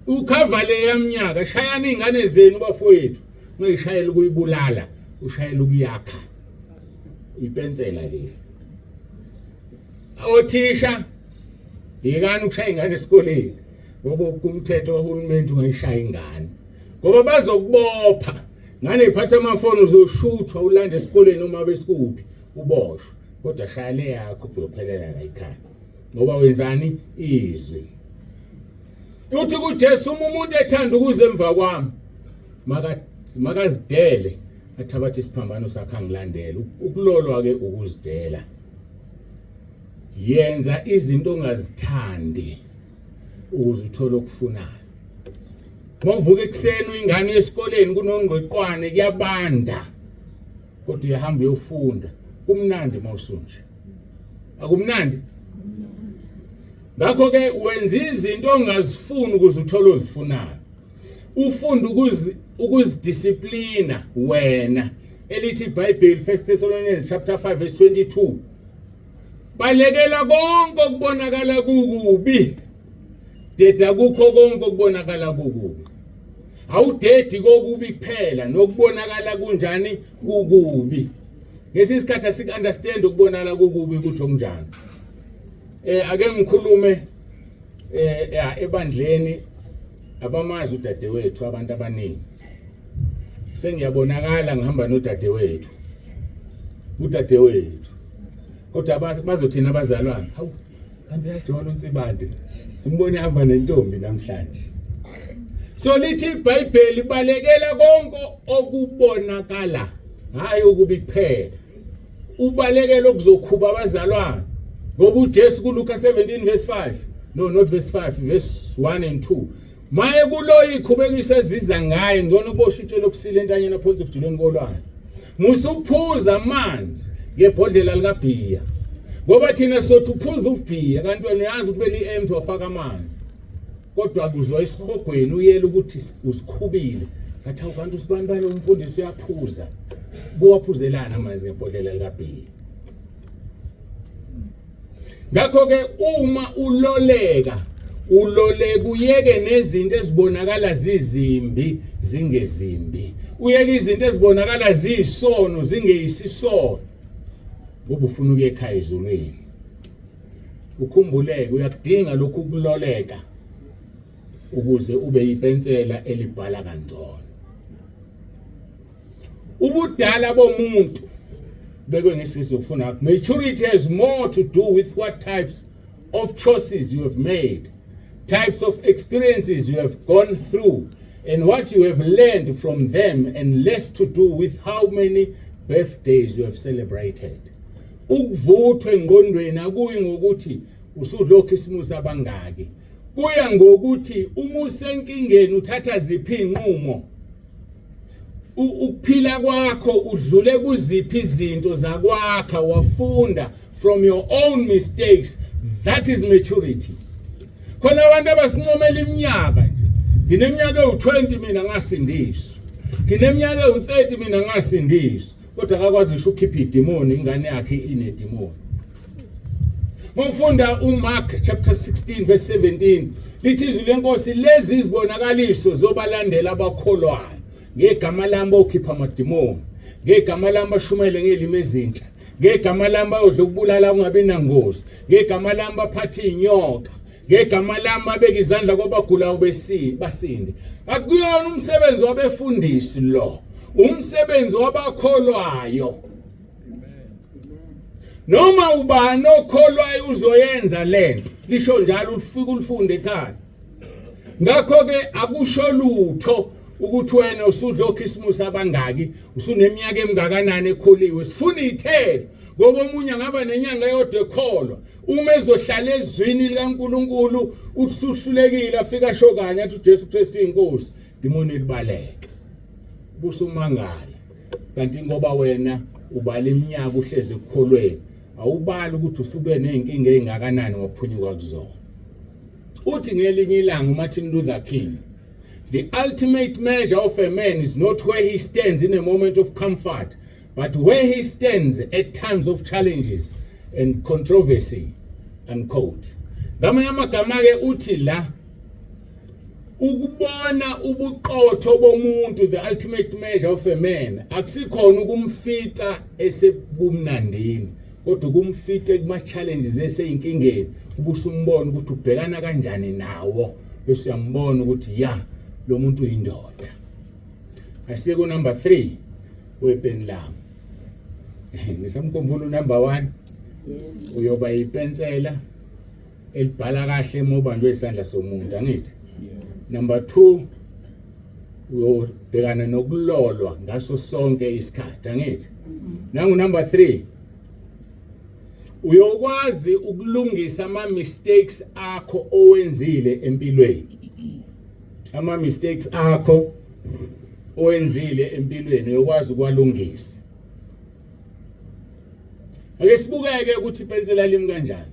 Ukhava le yaminyaka shayani izingane zenu bafowethu. Ungayishayela ukuyibulala, ushayela ukuyakha. Ipensela leli. Othisha yekani ukushaya ingane esikoleni ngoba kumthetho wahulumeni ungayishaya ingane. Ngoba bazokubopha. Ngane iphatha amafoni uzoshuthwa ulande esikoleni uma besikuphi uboshwe. Kodwa shaya le yakho kuyophelela la ekhaya. Ngoba wenzani izwi. Uthi kuJesu uma umuntu ethanda ukuza emva kwami makazidele athabathe isiphambano sakhe angilandele. Ukulolwa ke ukuzidela. Yenza izinto ongazithandi ukuze uthole okufunayo. Mawuvuka ekuseni uyingane esikoleni kunongqweqwane kuyabanda. Kodwa uyahamba uyofunda. Kumnandi mawusunje. Akumnandi? Ngakho ke wenza izinto ongazifuni ukuze uthole ozifunayo. Ufunda ukuzidisciplina wena. Elithi iBhayibheli 1 Thessalonians chapter 5 verse 22. Balekela konke okubonakala kukubi. Deda kukho konke okubonakala kukubi. Awudedi kokubi kuphela nokubonakala kunjani kukubi. Ngesinye isikhathi asiku-understand ukubonakala kukubi ukuthi okunjani. Ake ngikhulume ya ebandleni abamazi udadewethu abantu abaningi. Sengiyabonakala ngihamba nodadewethu. Udadewethu. Kodwa bazothina abazalwane, hawu kanti uyajola uNsibande. Simbone ehamba nentombi namhlanje. So lithi iBhayibheli balekela konke okubonakala, hayi ukubi kuphela. Ubalekela okuzokhuba abazalwane. Ngoba uJesu kuLuka 17 verse 5, no not verse 5, verse 1 and 2. Maye kuloyo ikhubekisa eziza ngaye ngcono uboshwe itshe lokusila entanyeni aphonse ekujuleni kolwandle. Musa ukuphuza amanzi ngebhodlela likabhiya. Ngoba thina sothi uphuza ubhiya kanti wena uyazi ukuthi beli-empty wafaka amanzi. Kodwa kuzwa isihogweni uyela ukuthi usikhubile. Sathi awu kanti usibanibani umfundisi uyaphuza. Buwaphuzelana amanzi ngebhodlela likabhiya. Ngakho-ke uma uloleka uloleka uyeke nezinto ezibonakala zizimbi zingezimbi, uyeke izinto ezibonakala ziyisono zingeyisisono, ngoba ufuna ukuya ekhaya ezulwini. Ukhumbuleke, uyakudinga lokhu kuloleka ukuze ube yipensela elibhala kangcono. Ubudala bomuntu bekwe ngesizwe kufuna maturity has more to do with what types of choices you have made, types of experiences you have gone through, and what you have learned from them, and less to do with how many birthdays you have celebrated. Ukuvuthwa engqondweni akuyi ngokuthi usudla okhisimusi abangaki, kuya ngokuthi uma usenkingeni uthatha ziphi inqumo, ukuphila kwakho udlule kuziphi izinto zakwakha, wafunda from your own mistakes. That is maturity. Khona abantu abasincomela iminyaka nje, ngineminyaka ewu-20 mina ngasindiswa, ngineminyaka ewu-30 mina ngasindiswa, kodwa akakwazi ngisho ukukhipha idimoni, ingane yakhe inedimoni. Mufunda uMark chapter 16 verse 17, lithi izwi lenkosi, lezi izibonakaliso zobalandela abakholwayo, ngegama lami bokhipha amadimoni, ngegama lami bashumayele ngelimi ezintsha, ngegama lami bayodla ukubulala kungabi nangozi, ngegama lami baphathe inyoka, ngegama lami babeka izandla kwabagulayo basinde. Akuyona umsebenzi wabefundisi lo, umsebenzi wabakholwayo. Noma ubani okholwayo uzoyenza lento, lisho njalo, ufike ulifunde ekhaya. Ngakho ke akusho lutho ukuthi wena usudla okhisimusi abangaki, usuneminyaka emingakanani ekholiwe. Sifuna ithelo, ngoba omunye angaba nenyanga eyodwa ekholwa, uma ezohlala ezwini likaNkuluNkulu usuhlulekile, afika asho kanye athi uJesu Kristu inkosi, dimoni libaleke, busumangala. Kanti ngoba wena ubala iminyaka uhlezi ekukholweni, awubali ukuthi usube nezinkinga ezingakanani waphunyuka kuzona. Uthi ngelinye ilanga uMartin Luther King, the ultimate measure of a man is not where he stands in a moment of comfort, but where he stands at times of challenges and controversy, unquote. Ngamanye amagama-ke uthi la, ukubona ubuqotho bomuntu, the ultimate measure of a man, akusikhona ukumfica esebumnandini, kodwa ukumfica kuma-challenges eseyinkingeni, ubusumbona ukuthi ubhekana kanjani nawo, bese uyambona ukuthi ya, lo muntu uyindoda. Asiye ku number 3 wepeni lami. Ngisamkhumbula unumber 1, uyoba yipensela elibhala kahle uma ubanjwe isandla somuntu, angithi? Number 2, uyobhekana nokulolwa ngaso sonke isikhathi, angithi? Nangu number 3, uyokwazi ukulungisa ama mistakes akho owenzile empilweni. Ama mistakes akho owenzile empilweni uyokwazi ukwalungisa. Ake sibukeke ukuthi ipensela limi kanjani.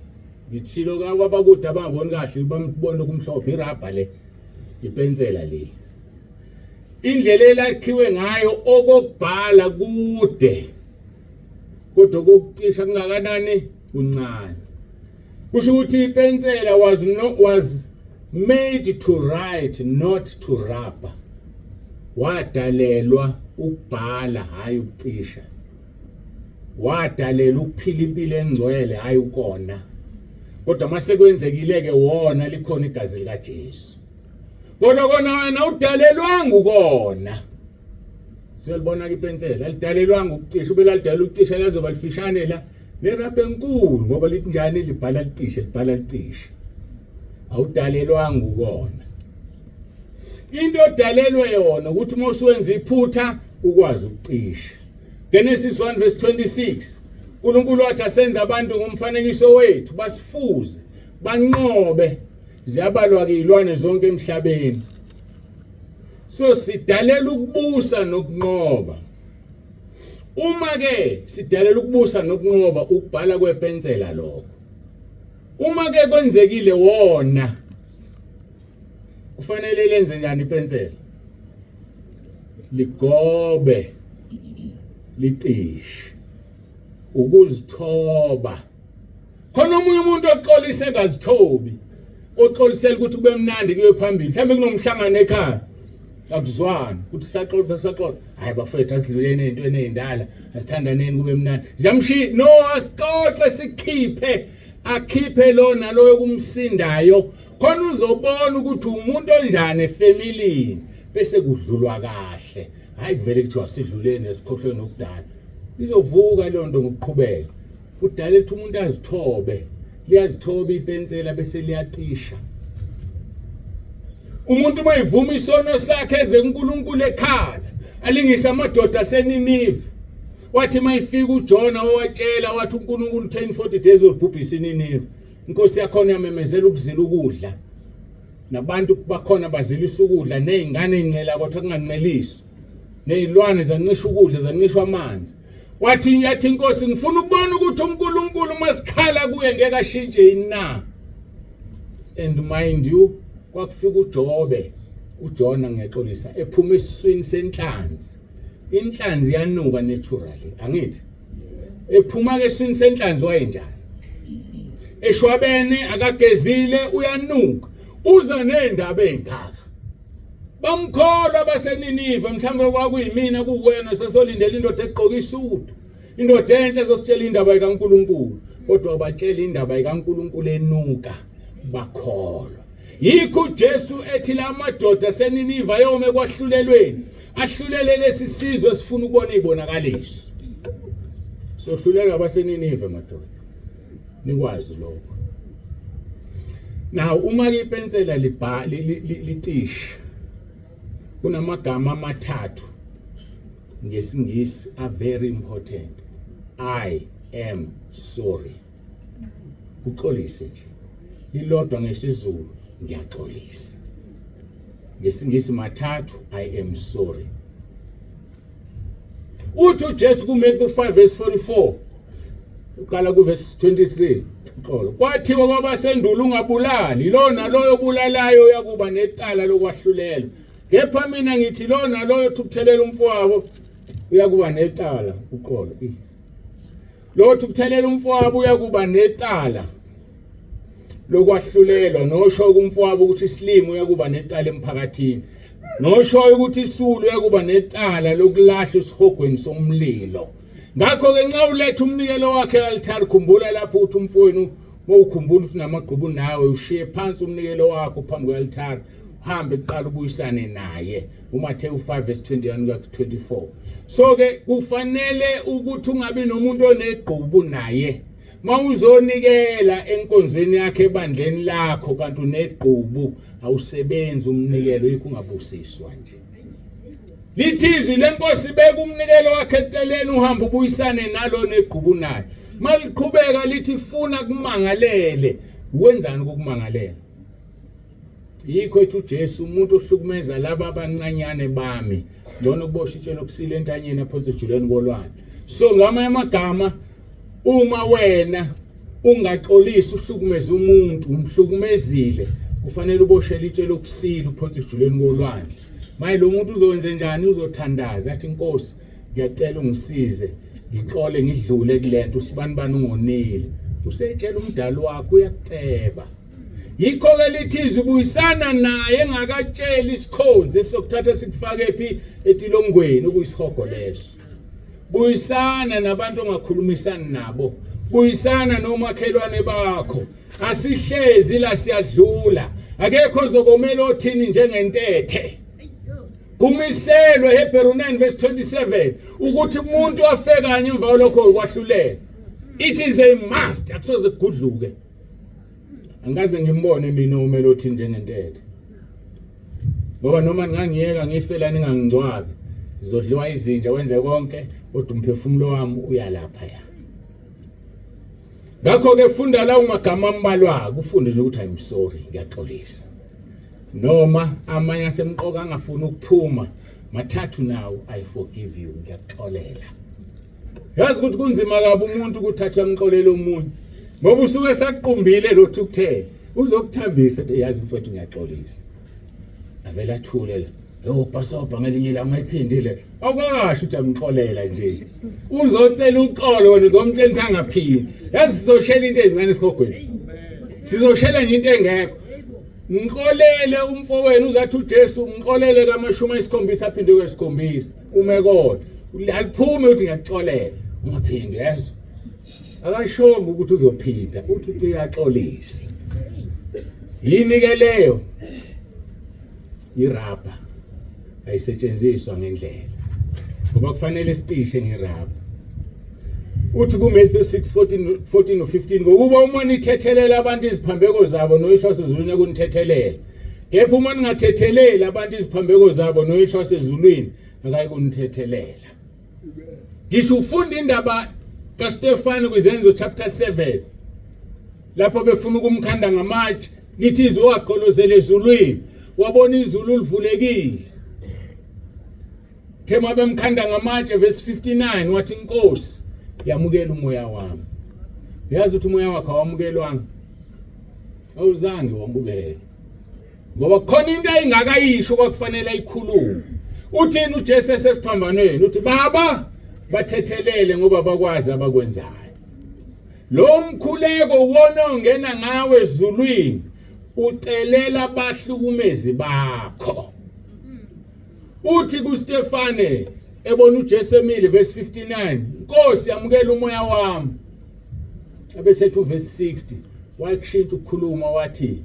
Ngitshilo kwabakude abangaboni kahle, bambona okumhlophe, irabha le, ipensela leli. Indlela elakhiwe ngayo, okokubhala kude, kodwa okokucisha kungakanani? Kuncane. Kusho ukuthi ipensela was made to write, not to rub. Wadalelwa ukubhala hayi ukucisha. Wadalelwa ukuphila impilo engcwele hayi ukona. Kodwa mase kwenzekile ke wona likhona igazi likaJesu. Kodwa kona wena udalelwanga ukona. Siyalibona ke ipensela alidalelwanga ukucisha, ube lalidalelwa ukucisha lazoba lifishane la nerabha enkulu ngoba lithi njani libhala licishe libhala licishe. Awudalelwanga ukona. Into odalelwe yona ukuthi uma usuwenza iphutha ukwazi ukucisha. Genesis 1 verse 26 uNkulunkulu wathi asenze abantu ngomfanekiso wethu basifuze banqobe ziyabalwa ke izilwane zonke emhlabeni. So sidalela ukubusa nokunqoba. Uma ke sidalela ukubusa nokunqoba ukubhala kwepensela lokho. Uma ke kwenzekile wona kufanele lenze njani ipensela? Ligobe licishe ukuzithoba. Khona omunye umuntu oxolise engazithobi, oxolisela ukuthi kube mnandi kuye phambili. Mhlawumbe kunomhlangano ekhaya akuzwani ukuthi saxoxa saxoxa, hayi bafethu asidluleni ey'ntweni ey'ndala, asithandaneni kube mnandi. Ziyamshiya no, asixoxe sikhiphe, akhiphe lo naloyo kumsindayo, khona uzobona ukuthi umuntu onjani efamilini, bese kudlulwa kahle. Hayi kuvele kuthiwa sidluleni esikhohlweni okudala, izovuka leyo nto ngokuqhubeka. Kudala ethi umuntu azithobe, liyazithoba ipensela bese liyacisha. Umuntu uma evuma isono sakhe eze kuNkulunkulu ekhala, alingise amadoda aseNinive. Wathi mayifika uJona owatshela wathi uNkulunkulu 1040 days uzobhubhisa iNinive. Inkosi yakhona yamemezela ukuzila ukudla. Nabantu bakhona bazilisa ukudla nezingane ezincela kodwa kunganceliswa. Nezilwane zancisha ukudla zancishwa amanzi. Wathi yathi inkosi ngifuna ukubona ukuthi uNkulunkulu uma sikhala kuye ngeke ashintshe yini na. And mind you kwakufika uJobe uJona ngiyaxolisa ephuma esiswini senhlanzi. Inhlanzi yanuka naturally angithi ephuma ke esiswini senhlanzi wayenjani eshwabene akagezile uyanuka uza nezindaba ezingaka bamkholwa abaseNinive mhlawumbe kwakuyimina kuwena sesolindela indoda egqoka isudu indoda enhle ezositshela indaba kaNkuluNkulu kodwa batshela indaba kaNkuluNkulu enuka bakholwa yikho uJesu ethi la madoda aseNinive ayome kwahlulelweni ahlulele lesi sizwe esifuna ukubona izibonakaliso sohlulelwa abaseNinive madoda nikwazi lokho. Now uma ke ipensela licisha kunamagama amathathu ngesingisi are very important. I am sorry. Uxolise nje. Lilodwa ngesiZulu ngiyaxolisa. Ngesingisi mathathu I am sorry. Uthi uJesu kuMatthew 5 verse 44 uqala kuverse 23 uxolo kwathiwa kwabasendulo ungabulali lo naloyo obulalayo uyakuba necala lokwahlulelwa kepha mina ngithi lo naloyo othukuthelela umfowabo uyakuba necala uxolo lo othukuthelela umfowabo uyakuba necala lokwahlulelwa nosho kumfowabo ukuthi isilimo uyakuba necala emphakathini noshoyo ukuthi isulu uyakuba necala lokulahla esihogweni somlilo. Ngakho-ke nxa uletha umnikelo wakhe e-altare khumbula lapho ukuthi umfowenu mawukhumbula ukuthi unamagqubu nawe ushiye phansi umnikelo wakho phambi kwe-altare uhambe kuqala ubuyisane naye uMathewu 5 verse 21 kuya 24. So ke kufanele ukuthi ungabi nomuntu onegqubu naye mawuzonikela enkonzweni yakhe ebandleni lakho kanti unegqubu awusebenzi umnikelo yikho ungabusiswa nje. Lithi izwi lenkosi beka umnikelo wakhe eceleni uhambe ubuyisane nalo negqubu naye. Maliqhubeka lithi funa kumangalele wenzani ukukumangalela? Yikho ethi uJesu umuntu ohlukumeza laba abancanyane bami ngcono kubosha itshe lokusila entanyeni aphonse ejuleni kolwandle. So ngamanye amagama uma wena ungaxolisi uhlukumeza umuntu umhlukumezile kufanele uboshele itshe lokusila uphonse ejuleni kolwandle. Maye lo muntu uzowenze njani? Uzothandaza athi Nkosi ngiyacela ungisize ngixole ngidlule kulento usibanibani ungonile. Usetshela umdali wakho uyakuceba. Yikho ke lithi izwi buyisana naye engakatsheli isikhonzi esizokuthatha sikufake phi etilongweni okuyisihogo leso. Buyisana nabantu ongakhulumisani nabo. Buyisana nomakhelwane bakho. Asihlezi la siyadlula. Akekho ozokomela othini njengentethe. Kumiselwe Hebheru 9 verse 27 ukuthi umuntu afe kanye emva kwalokho ukwahlulela. It is a must, akusoze kugudluke. Angikaze ngimbone mina umele othi njengentethe. Ngoba noma ningangiyeka ngifela ningangingcwabi, ngizodliwa izinja wenze konke kodwa umphefumulo wami uyalapha ya. Ngakho ke funda lawo magama ambalwa, kufunde nje ukuthi I'm sorry, ngiyaxolisa. Noma amanye asemqoka angafuni ukuphuma, mathathu nawo I forgive you, ngiyakuxolela. Yazi ukuthi kunzima kabi umuntu ukuthi athi amxolele omunye. Ngoba usuke saqumbile lo thukuthele. Uzokuthambisa yazi mfowethu ngiyaxolisa. Avela athule la. Yo bhasobha ngelinye ilanga ayiphindile. Awukasho ukuthi amxolela nje. Uzocela uxolo wena uzomtshela ukuthi angaphindi. Yazi sizoshela into ezincane esigogweni. Sizoshela nje into engekho. Ngixolele umfowenu uzathi uJesu ngixolele kamashumi ayisikhombisa aphinde kwesikhombisa ume kodwa aliphume uthi ngiyakuxolela ungaphindi yezwa akashongo ukuthi uzophinda uthi uthi uyaxolisa yini ke leyo irabha ayisetshenziswa ngendlela ngoba kufanele sicishe ngerabha uthi kuMatthew 6:14 14 15 ngokuba uma nithethelela abantu iziphambeko zabo noyihlo wasezulwini akunithethelela kepha uma ningathetheleli abantu iziphambeko zabo noyihlo wasezulwini akayikunithethelela ngisho ufunda indaba kaStefani kwizenzo chapter 7 lapho befuna ukumkhanda ngamatshe lithi izwi wagqolozela ezulwini wabona izulu livulekile Thema bemkhanda ngamatshe verse 59 wathi inkosi yamukela umoya wami. Uyazi ukuthi umoya wakho awamukelwanga. Awuzange wamukela. Ngoba khona into ayingakayisho kwakufanele ayikhulume. Uthini uJesu esesiphambanweni? Uthi baba bathethelele ngoba bakwazi abakwenzayo. Lo mkhuleko wona ongena ngawe ezulwini ucelela abahlukumezi bakho. Uthi kuStefane ebona uJesu emile verse 59, Nkosi yamukela umoya wami. Abesethi uverse 60 wakushintsha ukukhuluma wathi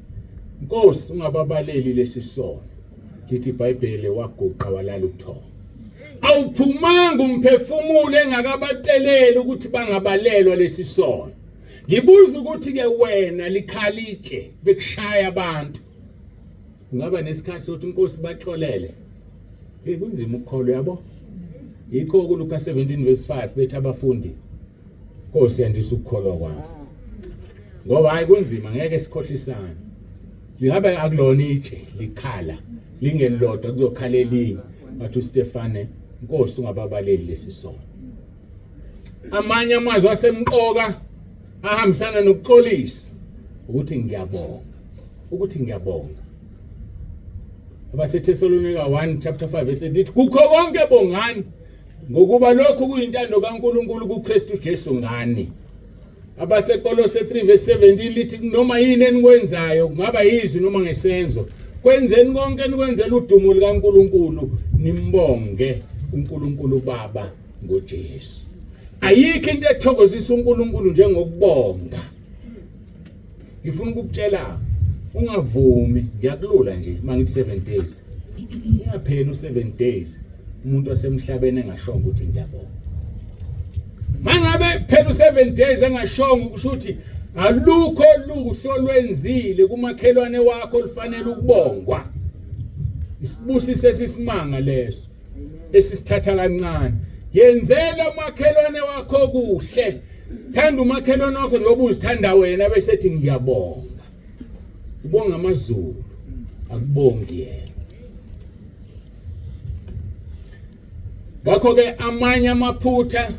Nkosi ungababaleli lesi sono. Lithi iBhayibheli waguqa walala ubuthongo. Awuphumanga umphefumulo engakabaceleli ukuthi bangabalelwa lesi sono. Ngibuza ukuthi ke wena likhalitshe bekushaya abantu. Ungaba nesikhathi sokuthi inkosi baxolele. Hey kunzima ukukholwa yabo. Yikho kuLuka 17 verse 5 bethi abafundi Nkosi yandisa ukukholwa kwami. Ngoba hayi kunzima ngeke sikhohlisane. Lingabe akulona itshe likhala lingelilodwa kuzokhala elinye. Bathi uStefane Nkosi ungababaleli lesi sono. Amanye amazwi asemqoka ahambisana nokuxolisa ukuthi ngiyabonga ukuthi ngiyabonga abaseThesalonika 1 chapter 5 verse 8 kukho konke bongani ngokuba lokhu kuyintando kaNkuluNkulu kuKristu Jesu ngani abaseKolose 3 verse 17 lithi noma yini enikwenzayo kungaba yizwi noma ngesenzo kwenzeni konke nikwenzela udumo likaNkuluNkulu nimbonge uNkulunkulu Baba ngoJesu ayikho into ethokozisa uNkulunkulu njengokubonga ngifuna ukukutshela ungavumi ngiyakulula nje mangithi 7 days ungapheli u7 days umuntu wasemhlabeni engashongo ukuthi ngiyabonga mangabe phela u7 days engashongo kusho ukuthi alukho luhlo lwenzile kumakhelwane wakho olufanele ukubongwa isibusiso esisimanga leso esisithatha kancane yenzela umakhelwane wakho kuhle thanda umakhelwane wakho ngoba uzithanda wena bese ethi ngiyabonga ubonga amazulu akubongi yena ngakho ke amanye amaphutha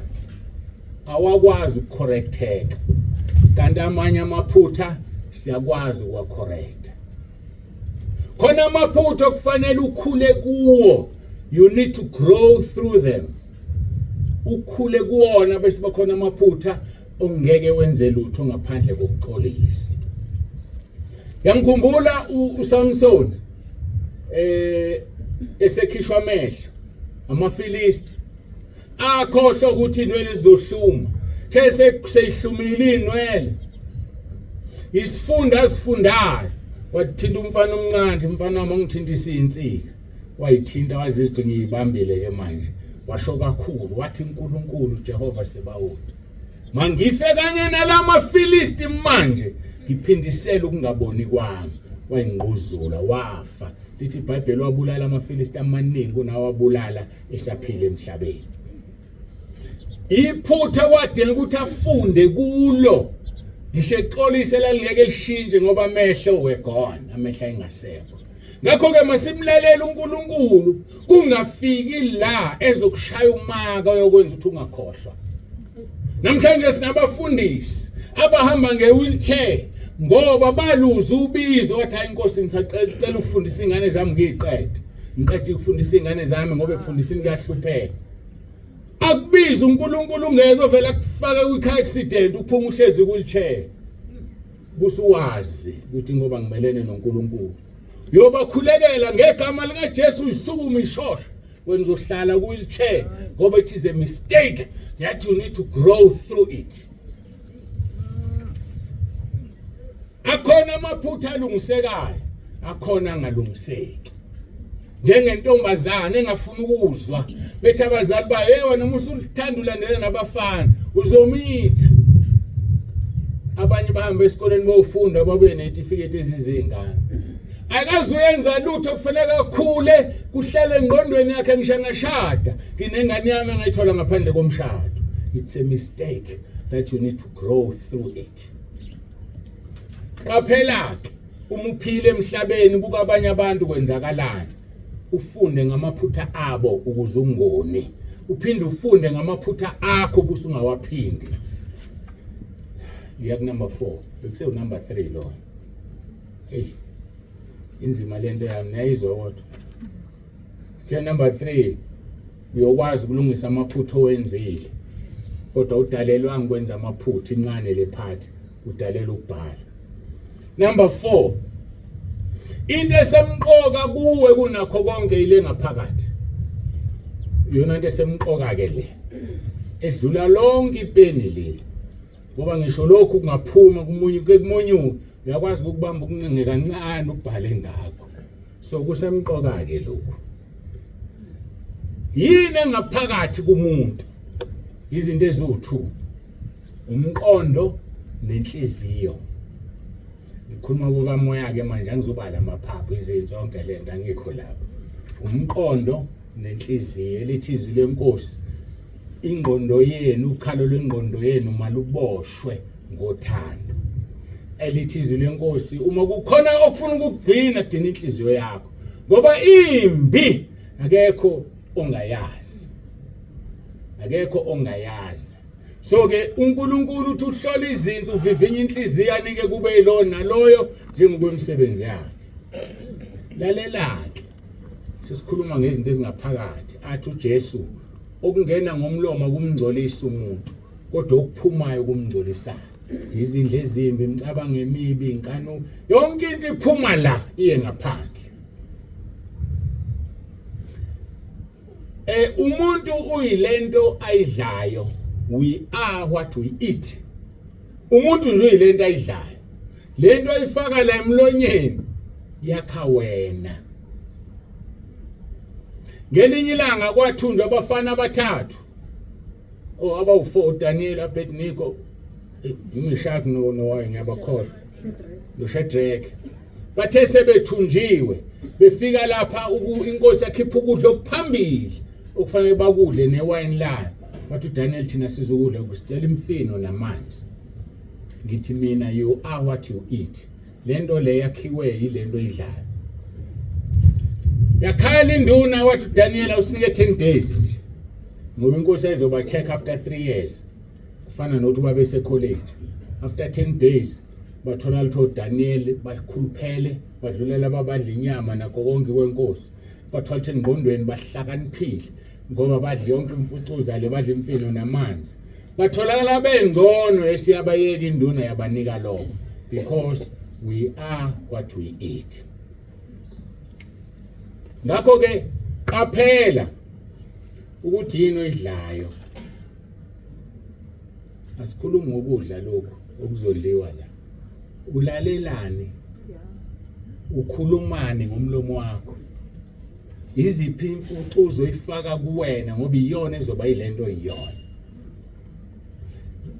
awakwazi ukucorrecteka kanti amanye amaphutha siyakwazi ukuwacorrecta khona amaphutha okufanele ukhule kuwo you need to grow through them ukhule kuwona bese bakhona amaphutha ongeke wenze lutho ngaphandle kokuxolisa. Yangikhumbula uSamson esekhishwa amehlo amaFilisti akhohlwa ukuthi inwele zizohluma the seyihlumile inwele isifundo asifundayo wathinta umfana omncane umfana wami ongithintisa insika wayithinta wazizwa ukuthi ngiyibambile ke manje washo kakhulu wathi uNkulunkulu Jehova Sebawoti mangife kanye nalamaFilisti manje ngiphindisele ukungaboni kwami wayingquzula wafa lithi iBhayibheli wabulala amaFilisti amaningi kunawabulala esaphila emhlabeni iphutha kwadinga ukuthi afunde kulo ngisho exolise lalingeke lishintshe ngoba amehlo were gone amehlo ayingasekho ngakho-ke masimlalele uNkulunkulu kungafiki la ezokushaya umaka oyokwenza ukuthi ungakhohlwa namhlanje sinabafundisi abahamba nge-wheelchair ngoba baluza ubizo wathi hayi inkosi ngisacela ukufundisa iy'ngane zami ngiyiqede ngiqede ukufundisa iy'ngane zami ngoba ekufundisini kuyahlupheka akubiza uNkulunkulu ungeze ovela kufaka kwi-car accident uphuma uhlezi ku-wheelchair busuwazi ukuthi ngoba ngimelene noNkulunkulu uyobakhulekela ngegama likaJesu uyisukuma ishosha wena uzohlala ku-wheelchair ngoba it is a mistake that you need to grow through it akhona amaphutha alungisekayo akhona angalungiseki njengentombazane engafuni ukuzwa bethi abazali bayo hey wena uma usuthanda ulandela nabafana uzomitha abanye bahamba esikoleni bofunda babuye nezitifiketi ezizingane akazuyenza lutho kufanele akhule kuhlale engqondweni yakhe ngisho angashada nginengane yami engayithola ngaphandle komshado it's a mistake that you need to grow through it qaphela-ke uma uphila emhlabeni buka abanye abantu kwenzakalani ufunde ngamaphutha abo ukuze ungoni uphinde ufunde ngamaphutha akho busungawaphindi ngiya ku number 4 bekusewu number 3 lo hey inzima lento yami niyayizwa kodwa siya number 3 uyokwazi ukulungisa amaphutha owenzile kodwa udalelwanga ukwenza amaphutha incane le part udalelwa ukubhala number 4 into esemqoka kuwe kunakho konke ile ngaphakathi iyona into esemqoka ke le edlula lonke ipeni leli ngoba ngisho lokhu kungaphuma kumunye kumunye uyakwazi ukubamba ukuncinge kancane ubhale ngakho so kusemqoka ke lokhu yini engaphakathi kumuntu izinto eziwu2 umqondo nenhliziyo ngikhuluma kukamoya ke manje angizobala amaphaphu izinto zonke lento angikho lapho umqondo nenhliziyo elithi izwi lenkosi ingqondo yenu ukhalo lwengqondo yenu maluboshwe ngothando elithi izwi lenkosi uma kukhona okufuna ukugcina gcina inhliziyo yakho ngoba imbi akekho ongayazi akekho ongayazi so ke uNkulunkulu uthi uhlola izinto uvivinya inhliziyo anike kube yilona naloyo njengokwemisebenzi yakhe lalela ke sesikhuluma ngezinto ezingaphakathi athi uJesu okungena ngomlomo kumngcolisa umuntu kodwa okuphumayo kumngcolisayo izindle ezimbi imicabango emibi inkanu yonke into iphuma la iye ngaphandle eh umuntu uyilento ayidlayo we are what we eat umuntu nje uyilento ayidlayo lento ayifaka la emlonyeni yakha wena ngelinye ilanga kwathunjwa abafana abathathu oh abawu-4 Daniel Abednego Mishak no Noah ngiyabakholwa noShadrach bathe sebethunjiwe befika lapha inkosi yakhipha ukudla okuphambili okufanele bakudle newayini layo wathi uDaniel thina sizokudla kusicela imfino namanzi ngithi mina you are what you eat lento le yakhiwe yilento idlayo yakhala induna wathi uDaniel usinike 10 days nje ngoba inkosi ayizoba check after 3 years kufana nokuthi babe college after 10 days bathola lutho Daniel bakhuluphele badlulela ababadla inyama nakho konke kwenkosi bathola ukuthi engqondweni bahlakaniphile ngoba badla yonke imfucuza le badla imfino namanzi batholakala bengcono esiyabayeka induna yabanika lokho because We are what we eat. Ngakho ke qaphela ukuthi yini oyidlayo. Asikhulumi ngokudla lokhu okuzodliwa la. Ulalelani? Ukhulumani ngomlomo wakho? Iziphi imfucuzo oyifaka kuwena ngoba iyona ezoba yilento iyona.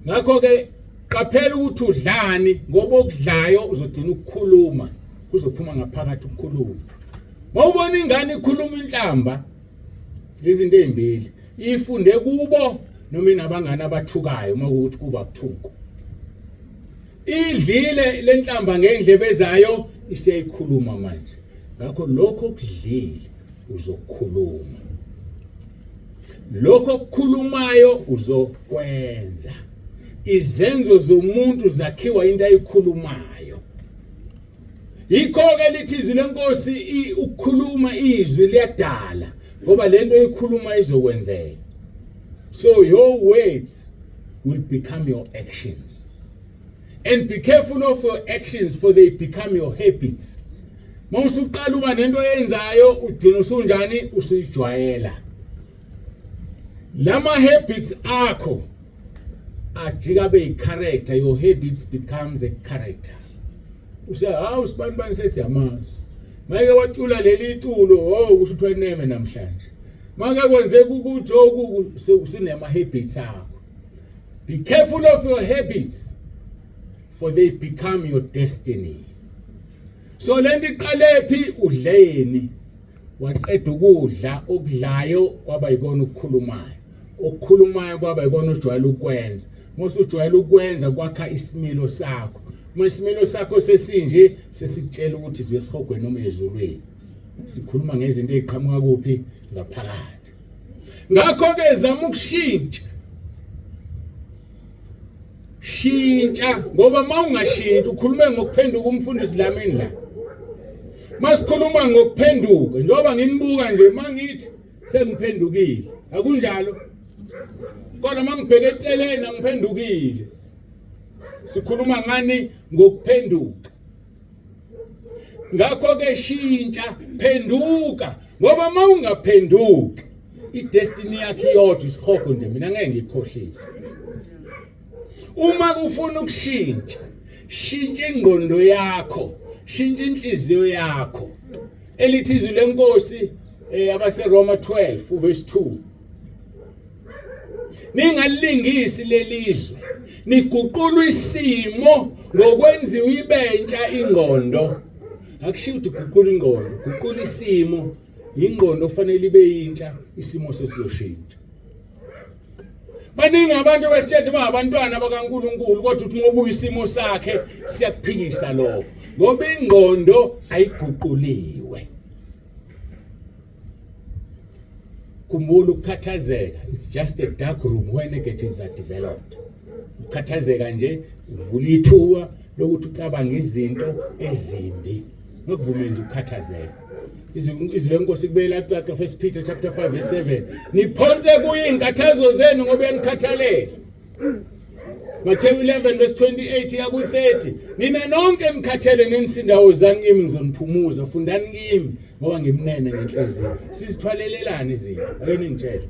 Ngakho ke qaphela ukuthi udlani ngoba okudlayo uzogcina ukukhuluma kuzophuma ngaphakathi ukukhuluma. Mawubona ingane ikhuluma inhlamba izinto ezimbili ifunde kubo noma inabangani abathukayo uma kuwukuthi kuba kuthuko. Idlile lenhlamba ngendlebe zayo isiyayikhuluma manje. Ngakho lokho okudlile uzokhuluma. Lokho okukhulumayo uzokwenza. Izenzo zomuntu zakhiwa into ayikhulumayo. Yikho-ke lithi izwi lenkosi ukukhuluma izwi liyadala ngoba lento oyikhuluma izokwenzeka. So your words will become your actions. And be careful of your actions for they become your habits. Mawusuqala uba nento oyenzayo ugcina usunjani usuyijwayela. Lama habits akho ajika abe yi-character, your habits becomes a character. Use hawu sibani bani sesiyamazi. Make wacula leli iculo, oh kusho ukuthi weneme namhlanje. Make kwenzeka ukuthi oku usunema habits akho. Be careful of your habits for they become your destiny. So lento iqalephi udleni waqeda ukudla okudlayo kwaba yikona ukukhulumayo okukhulumayo kwaba yikona ojwayele ukwenza mose ujwayele ukwenza kwakha isimilo sakho uma isimilo sakho sesinje sesikutshela ukuthi uye esihogweni noma ezulwini sikhuluma ngezinto eziqhamuka kuphi ngaphakathi Ngakho-ke zama ukushintsha. Shintsha ngoba uma ungashintshi ukhulume ngokuphenduka umfundisi Dlamini la. Masikhuluma ngokuphenduka njengoba nginibuka nje mangithi sengiphendukile. Akunjalo? Kodwa mangibheke eceleni angiphendukile. Sikhuluma ngani ngokuphenduka. Ngakho ke shintsha, phenduka ngoba uma ungaphenduki idestiny yakhe iyodwa isihogo nje mina ngeke ngikhohlise. Uma kufuna ukushintsha, shintsha ingqondo yakho, shintsha inhliziyo yakho. Elithi izwi lenkosi eh abaseRoma 12 uverse 2 Ningalingisi lelizwe, niguqulwa isimo ngokwenziwa ibentsha ingqondo. Akushiwo ukuthi guqula ingqondo, guqula isimo. Ingqondo kufanele ibe yintsha, isimo sesizoshintsha. Baningi abantu abasitshela ba abantwana bakaNkuluNkulu kodwa uthi ngobuka isimo sakhe siyakuphikisa lokho ngoba ingqondo ayiguquliwe. Khumbula ukukhathazeka it's just a dark room where negatives are developed. Ukukhathazeka nje uvula ithuba lokuthi ucabange izinto ezimbi. Ngokuvuma nje ukukhathazeka. Izwi lenkosi kubuyela caca First Peter chapter 5 verse 7. Niphonse kuye izinkathazo zenu ngoba uyanikhathalela. Matthew 11 verse 28 ya ku-30 nina nonke nikhathele nenisindawo zani kimi ngizoniphumuza fundani kimi ngoba ngimnene ngenhliziyo sizithwalelelani izinto ake ningitshele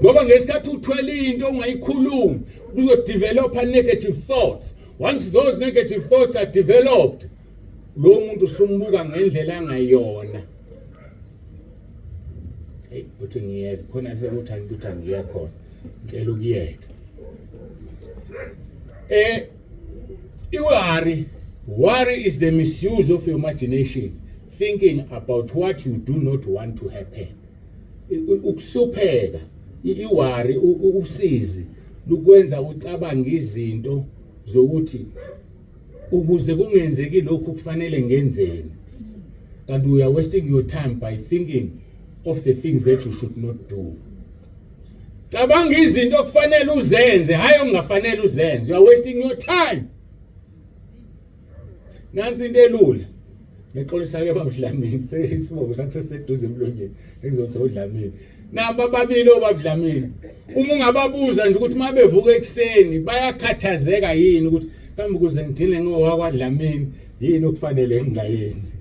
ngoba ngesikhathi uthwele into ongayikhulumi uzodevelopa negative thoughts once those negative thoughts are developed lo muntu usumbuka ngendlela angayona Hey uthi ngiyeke khona sekuthi ukuthi angiye khona. Ngicela ukuyeka. Eh iworry worry is the misuse of your imagination thinking about what you do not want to happen. Ukuhlupheka iworry usizi lukwenza ucabange izinto zokuthi ukuze kungenzeki lokhu kufanele ngenzeni kanti we are wasting your time by thinking of the things that you should not do cabanga izinto okufanele uzenze hayi okungafanele uzenze you are wasting your time nansi into elula ngixolisa ke babudlamini sesibongo sakhe seseduze emlonyeni ngizothi udlamini naba babili obabudlamini uma ungababuza nje ukuthi uma bevuka ekuseni bayakhathazeka yini ukuthi Kambe ukuze ngigcine ngowakwaDlamini yini okufanele ngingayenzi?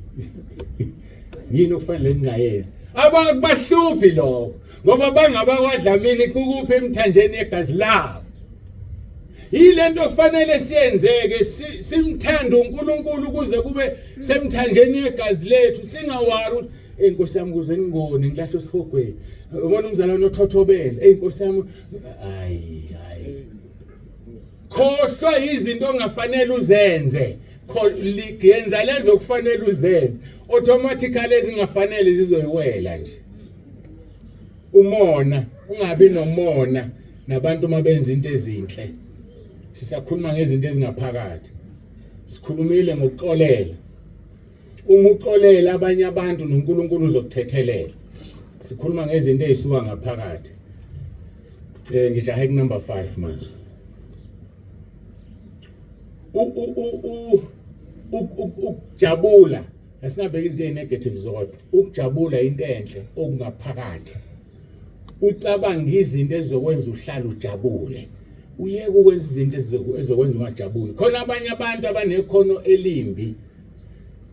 Yini okufanele ngingayenzi? Abakubahluphi lokho ngoba bangabakwaDlamini kukuphi emthanjeni yegazi labo. Yilento okufanele siyenzeke, simthande uNkulunkulu ukuze kube semthanjeni yegazi lethu, singawari ukuthi eyi Nkosi yami ukuze ngingoni ngilahle esihogweni. Ubona umzalwane othothobele, eyi Nkosi yami, hayi hayi. Khohlwa izinto ongafanele uzenze, yenza lezo okufanele uzenze, automatically ezingafanele zizoyiwela nje. Umona, ungabi nomona nabantu uma benza into ezinhle. Sisakhuluma ngezinto ezingaphakathi, sikhulumile ngokuxolela. Uma uxolela abanye abantu noNkulunkulu uzokuthethelela. Sikhuluma ngezinto ezisuka ngaphakathi. Ngijahe ku number 5 manje. Ukujabula, asingabeki izinto ezinegative zodwa. Ukujabula into enhle okungaphakathi. Ucabanga izinto ezizokwenza uhlale ujabule, uyeke ukwenza izinto ezizokwenza ungajabuli. Khona abanye abantu abanekhono elimbi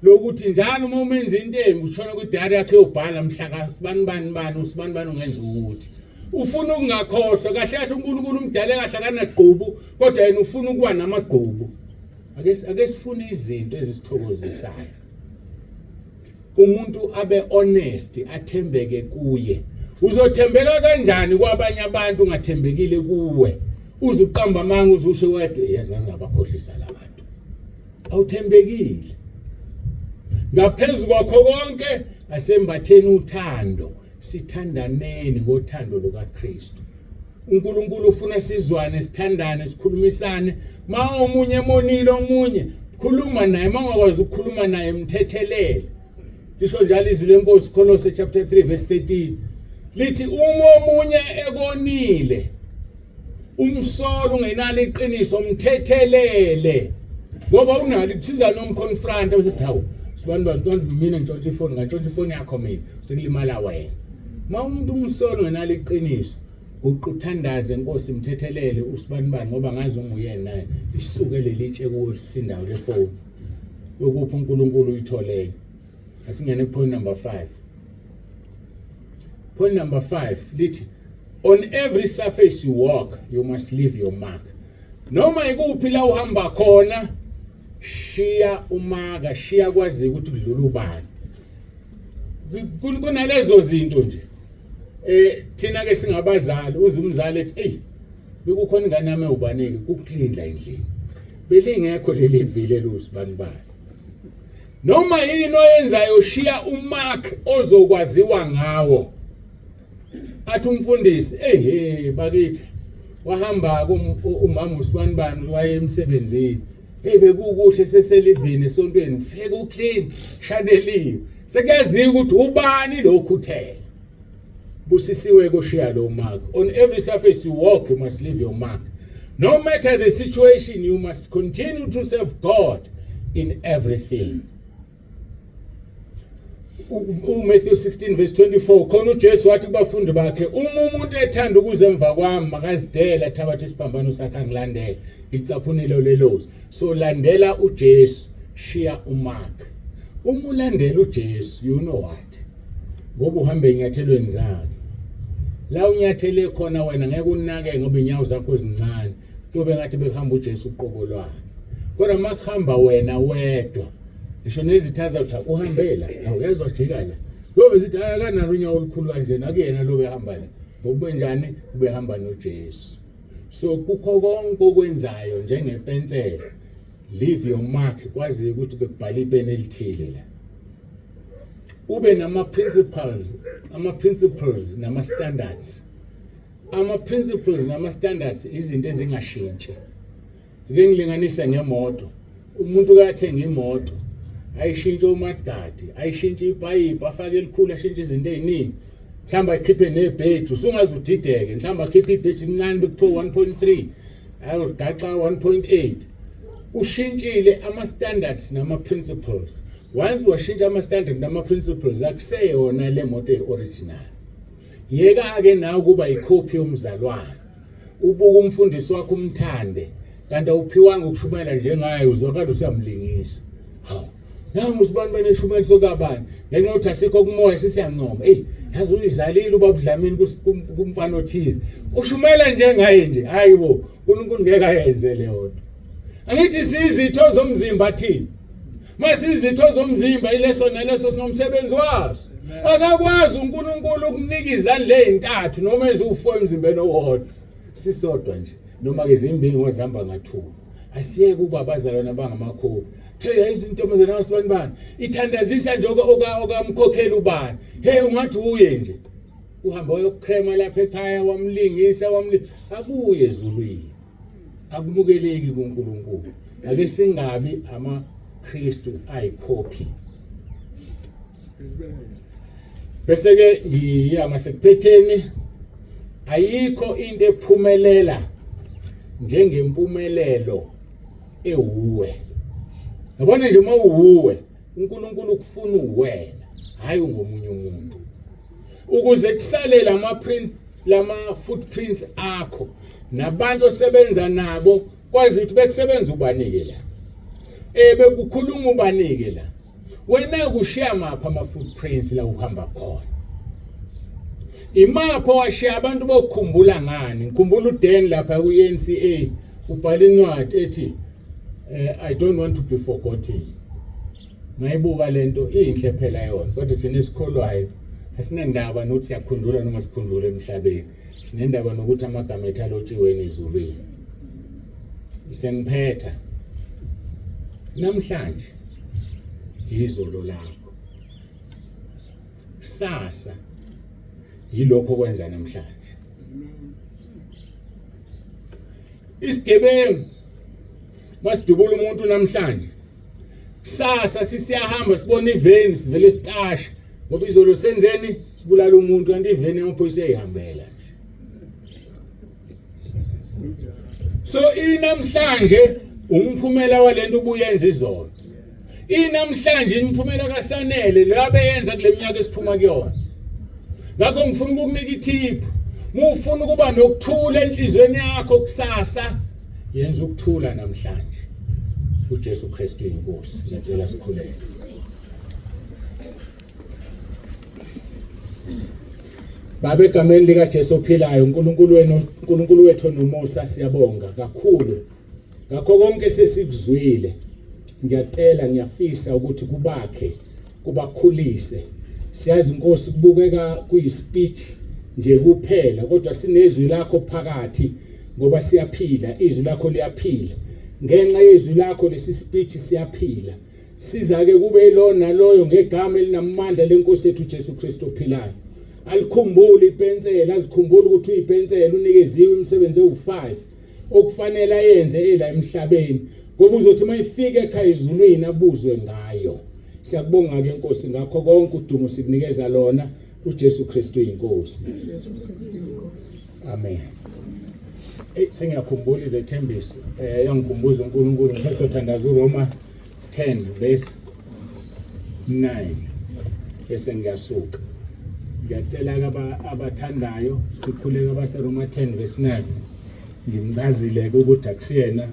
lokuthi njalo uma umenza into embi ushona kwidayari yakhe yobhala mhla kasibani bani bani usibani bani ungenza ukuthi ufuna ukungakhohlwa. Kahle kahle uNkulunkulu umdale kahle akanagqubu, kodwa yena ufuna ukuba namagqubu. Ake sifune izinto ezisithokozisayo, umuntu abe honest, athembeke kuye. Uzothembeka kanjani kwabanye abantu ungathembekile kuwe? Uzuqamba amanga, uzusho wedwa, yazi ngaze ngabakhohlisa labantu. Awuthembekile. Ngaphezu kwakho konke, asembatheni uthando, sithandaneni ngothando lukaKristu. uNkulunkulu ufuna sizwane, sithandane, sikhulumisane. Ma omunye emonile omunye, khuluma naye. Ma ungakwazi ukukhuluma naye, mthethelele. Lisho njalo izwi lenkosi, Kolose chapter 3 verse 13, lithi uma omunye ekonile, umsolo ungenalo iqiniso, mthethelele, ngoba unalo kusiza nomconfront bese hawu sibani bani, mina ngitshontsha ifoni, ngantshontsha ifoni yakho mina, sekulimala wena. Ma umuntu umsolo ungenalo iqiniso, guqa uthandaze, Nkosi mthethelele usibani bani ngoba ngazi unguyena naye, lisuke leli tshe kuwe lisindawo lefoni yokuphi uNkulunkulu uyitholele. Asingene point number 5. Point number 5 lithi on every surface you walk you must leave your mark. Noma ikuphi la uhamba khona, shiya umaka, shiya kwazi ukuthi kudlula ubani. Kunalezo zinto nje. Thina ke singabazali, uze umzali ethi hey bekukhona ingane yami ewubanike kuclean la endlini, belingekho leli vile lusibani bani. Noma yini oyenzayo, shiya umark ozokwaziwa ngawo. Athi umfundisi, ehe bakithi wahamba umama usibani bani waye emsebenzini, hey bekukuhle seselivini esontweni, ufike uclean shaneliwe, sekuyaziwa ukuthi ubani lokhu uthela. Busisiwe koshiya lo mark. On every surface you walk you must leave your mark. No matter the situation you must continue to serve God in everything. uMatthew 16 verse 24, khona uJesu wathi kubafundi bakhe, uma umuntu ethanda ukuza emva kwami makazidele, athabathe isiphambano sakhe angilandele. Ngicaphunile lelozi. So landela uJesu, shiya umark. Uma ulandela uJesu, you know what, ngoba uhamba enyathelweni zakhe. La unyathele khona wena ngeke unake ngoba inyawo zakho zincane, kuyobe ngathi bekuhamba uJesu uqobo lwakhe. Kodwa makuhamba wena wedwa, ngisho nezitha zakho uhambela, awuyezwa jika la, kuyobe zithi hayi akanalo unyawo olukhulu kanje, nakuyena lo behamba la, ngokube njani ubehamba noJesu. So kukho konke okwenzayo njengepensela, leave your mark, kwazi ukuthi bekubhala ipeni elithile la. Ube nama principles, ama principles nama standards. Ama principles nama standards izinto ezingashintshi. Ake ngilinganise ngemoto. Umuntu kayathenga imoto, ayishintshe umadgadi, ayishintshe ipayipi, afake elikhulu, ashintshe izinto eziningi, mhlawumbe akhiphe nebheji, usungaze udideke, mhlawumbe akhiphe ibheji elincane bekuthiwa 1.3, ayogaxa 1.8. Ushintshile ama-standards nama-principles. Once washintsha ama-standards nama-principles, akuseyona le moto eyi-original. Yeka-ke nawe ukuba ikhophi yomzalwane, ubuka umfundisi wakho umthande. Kanti awuphiwanga ukushumayela njengaye, uzwakala usuyamlingisa. Hawu, nangu usibani bani eshumayela sokabani, ngenxa yokuthi asikho kumoya sesiyancoma. Eyi, yazi uyizalile ubaba uDlamini kumfana othize, ushumayela njengaye nje. Hayi bo, uNkulunkulu ngeke ayenze leyo nto. Angithi sizitho zomzimba thina, masizitho zomzimba, ileso naleso sinomsebenzi waso. Akakwazi uNkulunkulu ukunika izandla ezintathu noma eziwu4 emzimbeni owodwa, sisodwa nje noma ke zimbili ngozihamba ngathuba. Asiyeke ukuba abazalwane abangamakhulu. Hey, izintombazane wasibani bani ithandazisa nje okamkhokheli ubani. Hey, ungathi uye nje uhamba uyokucrema lapha ekhaya, wamlingisa wamli abuye ezulwini. Akumukeleki kuNkulunkulu. Ake singabi amaKristu ayikhophi. Bese ke ngiya ngasekuphetheni, ayikho into ephumelela njengempumelelo ewuwe. Yabona nje, uma uwuwe, uNkulunkulu ukufuna uwena, hayi ungomunye umuntu, ukuze kusale lama print, lama footprints akho, nabantu osebenza nabo kwazi ukuthi bekusebenza ubanike la, bekukhuluma ubanike la. Wena kushiya maphi ama footprints la uhamba khona? Imaphi owashiya abantu bokukhumbula ngani? Ngikhumbula uDan lapha ku-NCA ubhala incwadi ethi I don't want to be forgotten. Ngayibuka lento, inhle phela yona, kodwa thina esikholwayo asinandaba nokuthi siyakhundula noma sikhundule emhlabeni, sinendaba nokuthi amagama ethu alotshiwe ezulwini. Sengiphetha, namhlanje izolo lakho, kusasa yilokho okwenza namhlanje. Isigebengu masidubula umuntu namhlanje, kusasa sisiyahamba sibona iveni sivele sicashe, ngoba izolo senzeni? Sibulala umuntu, kanti iveni yamaphoyisa eyihambela nje. So inamhlanje umphumela walento ubuyenza izolo, inamhlanje imiphumela kaSanele leyabeyenza kule minyaka esiphuma kuyona. Ngakho ngifuna ukukunika ithip, mufuna ukuba nokuthula enhlizweni yakho kusasa, yenza ukuthula namhlanje. UJesu Kristu inkosi. Ngiyacela sikhuleke. Baba, egameni likaJesu ophilayo, uNkulunkulu wenu, uNkulunkulu wethu nomusa, siyabonga kakhulu ngakho konke sesikuzwile. Ngiyacela, ngiyafisa ukuthi kubakhe, kubakhulise. Siyazi Nkosi, kubukeka kuyispeech nje kuphela, kodwa sinezwi lakho phakathi ngoba siyaphila, izwi lakho liyaphila. Ngenxa yezwi lakho lesi speech siyaphila. Siza ke kube lo naloyo ngegama elinamandla lenkosi yethu Jesu Kristu ophilayo. Alikhumbule ipensela, azikhumbule ukuthi uyipensela, unikeziwe imisebenzi ewu5 okufanele ayenze ela emhlabeni, ngoba uzothi uma ifika ekhaya ezulwini abuzwe ngayo. Siyakubonga ke Nkosi ngakho konke, udumo sikunikeza lona. uJesu Kristu inkosi. Amen. Hey, sengiyakhumbula izethembiso yangikhumbuza uNkulunkulu ngithe sothandaza uRoma 10 verse 9 bese ngiyasuka. Ngiyacela abathandayo sikhuleke abaseRoma 10 verse 9. Ngimchazile ke ukuthi akusiyena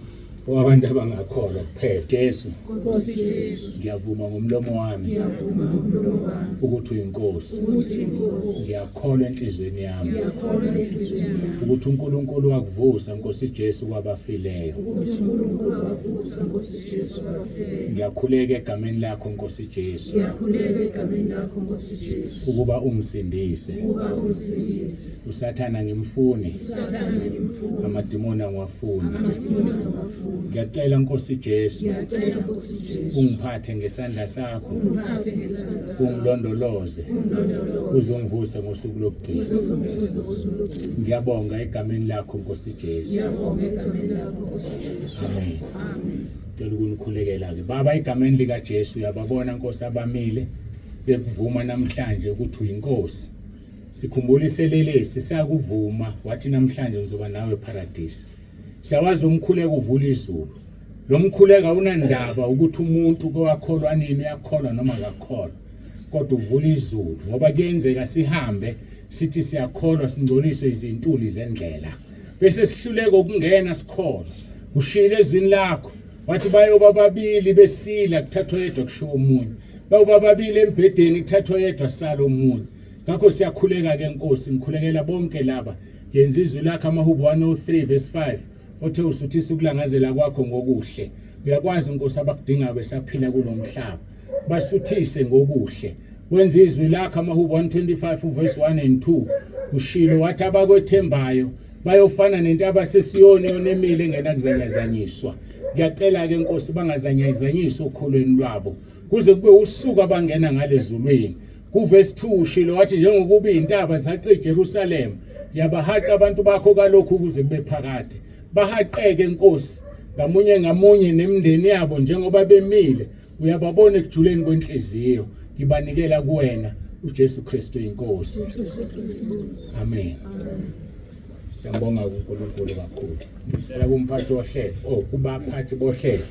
owabantu abangakholwa kuphela. Jesu, Nkosi Jesu, ngiyavuma ngomlomo wami ngiyavuma ngomlomo wami ukuthi uyinkosi. ukuthi inkosi. Ngiyakholwa enhliziyweni yami Ngiyakholwa enhliziyweni yami ukuthi uNkulunkulu wakuvusa Nkosi Jesu kwabafileyo. ukuthi uNkulunkulu wakuvusa Nkosi Jesu kwabafileyo. Ngiyakhuleka egameni lakho Nkosi Jesu Ngiyakhuleka egameni lakho Nkosi Jesu ukuba ungisindise. ukuba ungisindise. Usathana ngimfuni, Usathane ngimfuni, amadimoni angiwafuni. Amadimoni angiwafuni. Ngiyacela Nkosi Jesu Ngiyacela Nkosi Jesu ungiphathe ngesandla sakho, ungiphathe ngesandla sakho, ungilondoloze, ungilondoloze, uzongivuse ngosuku lokugcina. Uzongivuse ngosuku lokugcina. Ngiyabonga egameni lakho Nkosi Jesu. Ngiyabonga egameni lakho Nkosi Jesu. Amen. Amen. Cela ukunikhulekela ke. Baba, egameni lika Jesu, uyababona Nkosi abamile bekuvuma namhlanje ukuthi uyinkosi. Sikhumbula iselelesi sakuvuma, wathi namhlanje ngizoba nawe eparadise. Siyawazi lo mkhuleko uvula izulu. Lo mkhuleko awunandaba ukuthi umuntu kowakholwa nini, uyakholwa noma akakholwa, kodwa uvula izulu, ngoba kuyenzeka sihambe sithi siyakholwa, singcoliswe izintuli zendlela, bese sihluleka ukungena sikholwa. Ushilo ezwini lakho wathi bayoba babili besila kuthathwa yedwa kushiwo omunye. Bayoba babili embhedeni kuthathwa yedwa sala omunye. Ngakho siyakhuleka ke Nkosi, ngikhulekela bonke laba. Yenza izwi lakho amaHubo 103 verse 5 othe usuthisa ukulangazela kwakho ngokuhle. Uyakwazi Nkosi abakudingayo besaphila kulomhlaba. Basuthise ngokuhle. Wenza izwi lakho amaHubo 125 verse 1 and 2 ushilo wathi abakwethembayo bayofana nentaba sesiyoni yonemile engenakuzanyazanyiswa. Ngiyacela ke Nkosi bangazanyazanyiswa okholweni lwabo kuze kube usuku abangena ngalezulwini. Kuvesi 2 ushilo wathi njengokuba izintaba zaqa iJerusalema yabahaqa abantu bakho kalokhu kuze kube phakade. Bahaqeke Nkosi ngamunye ngamunye nemindeni yabo njengoba bemile uyababona ekujuleni kwenhliziyo ngibanikela kuwena uJesu Kristu inkosi. Amen. Siyambonga uNkulunkulu kakhulu. Ngisela kumphathi wohlelo, oh kubaphathi bohlelo.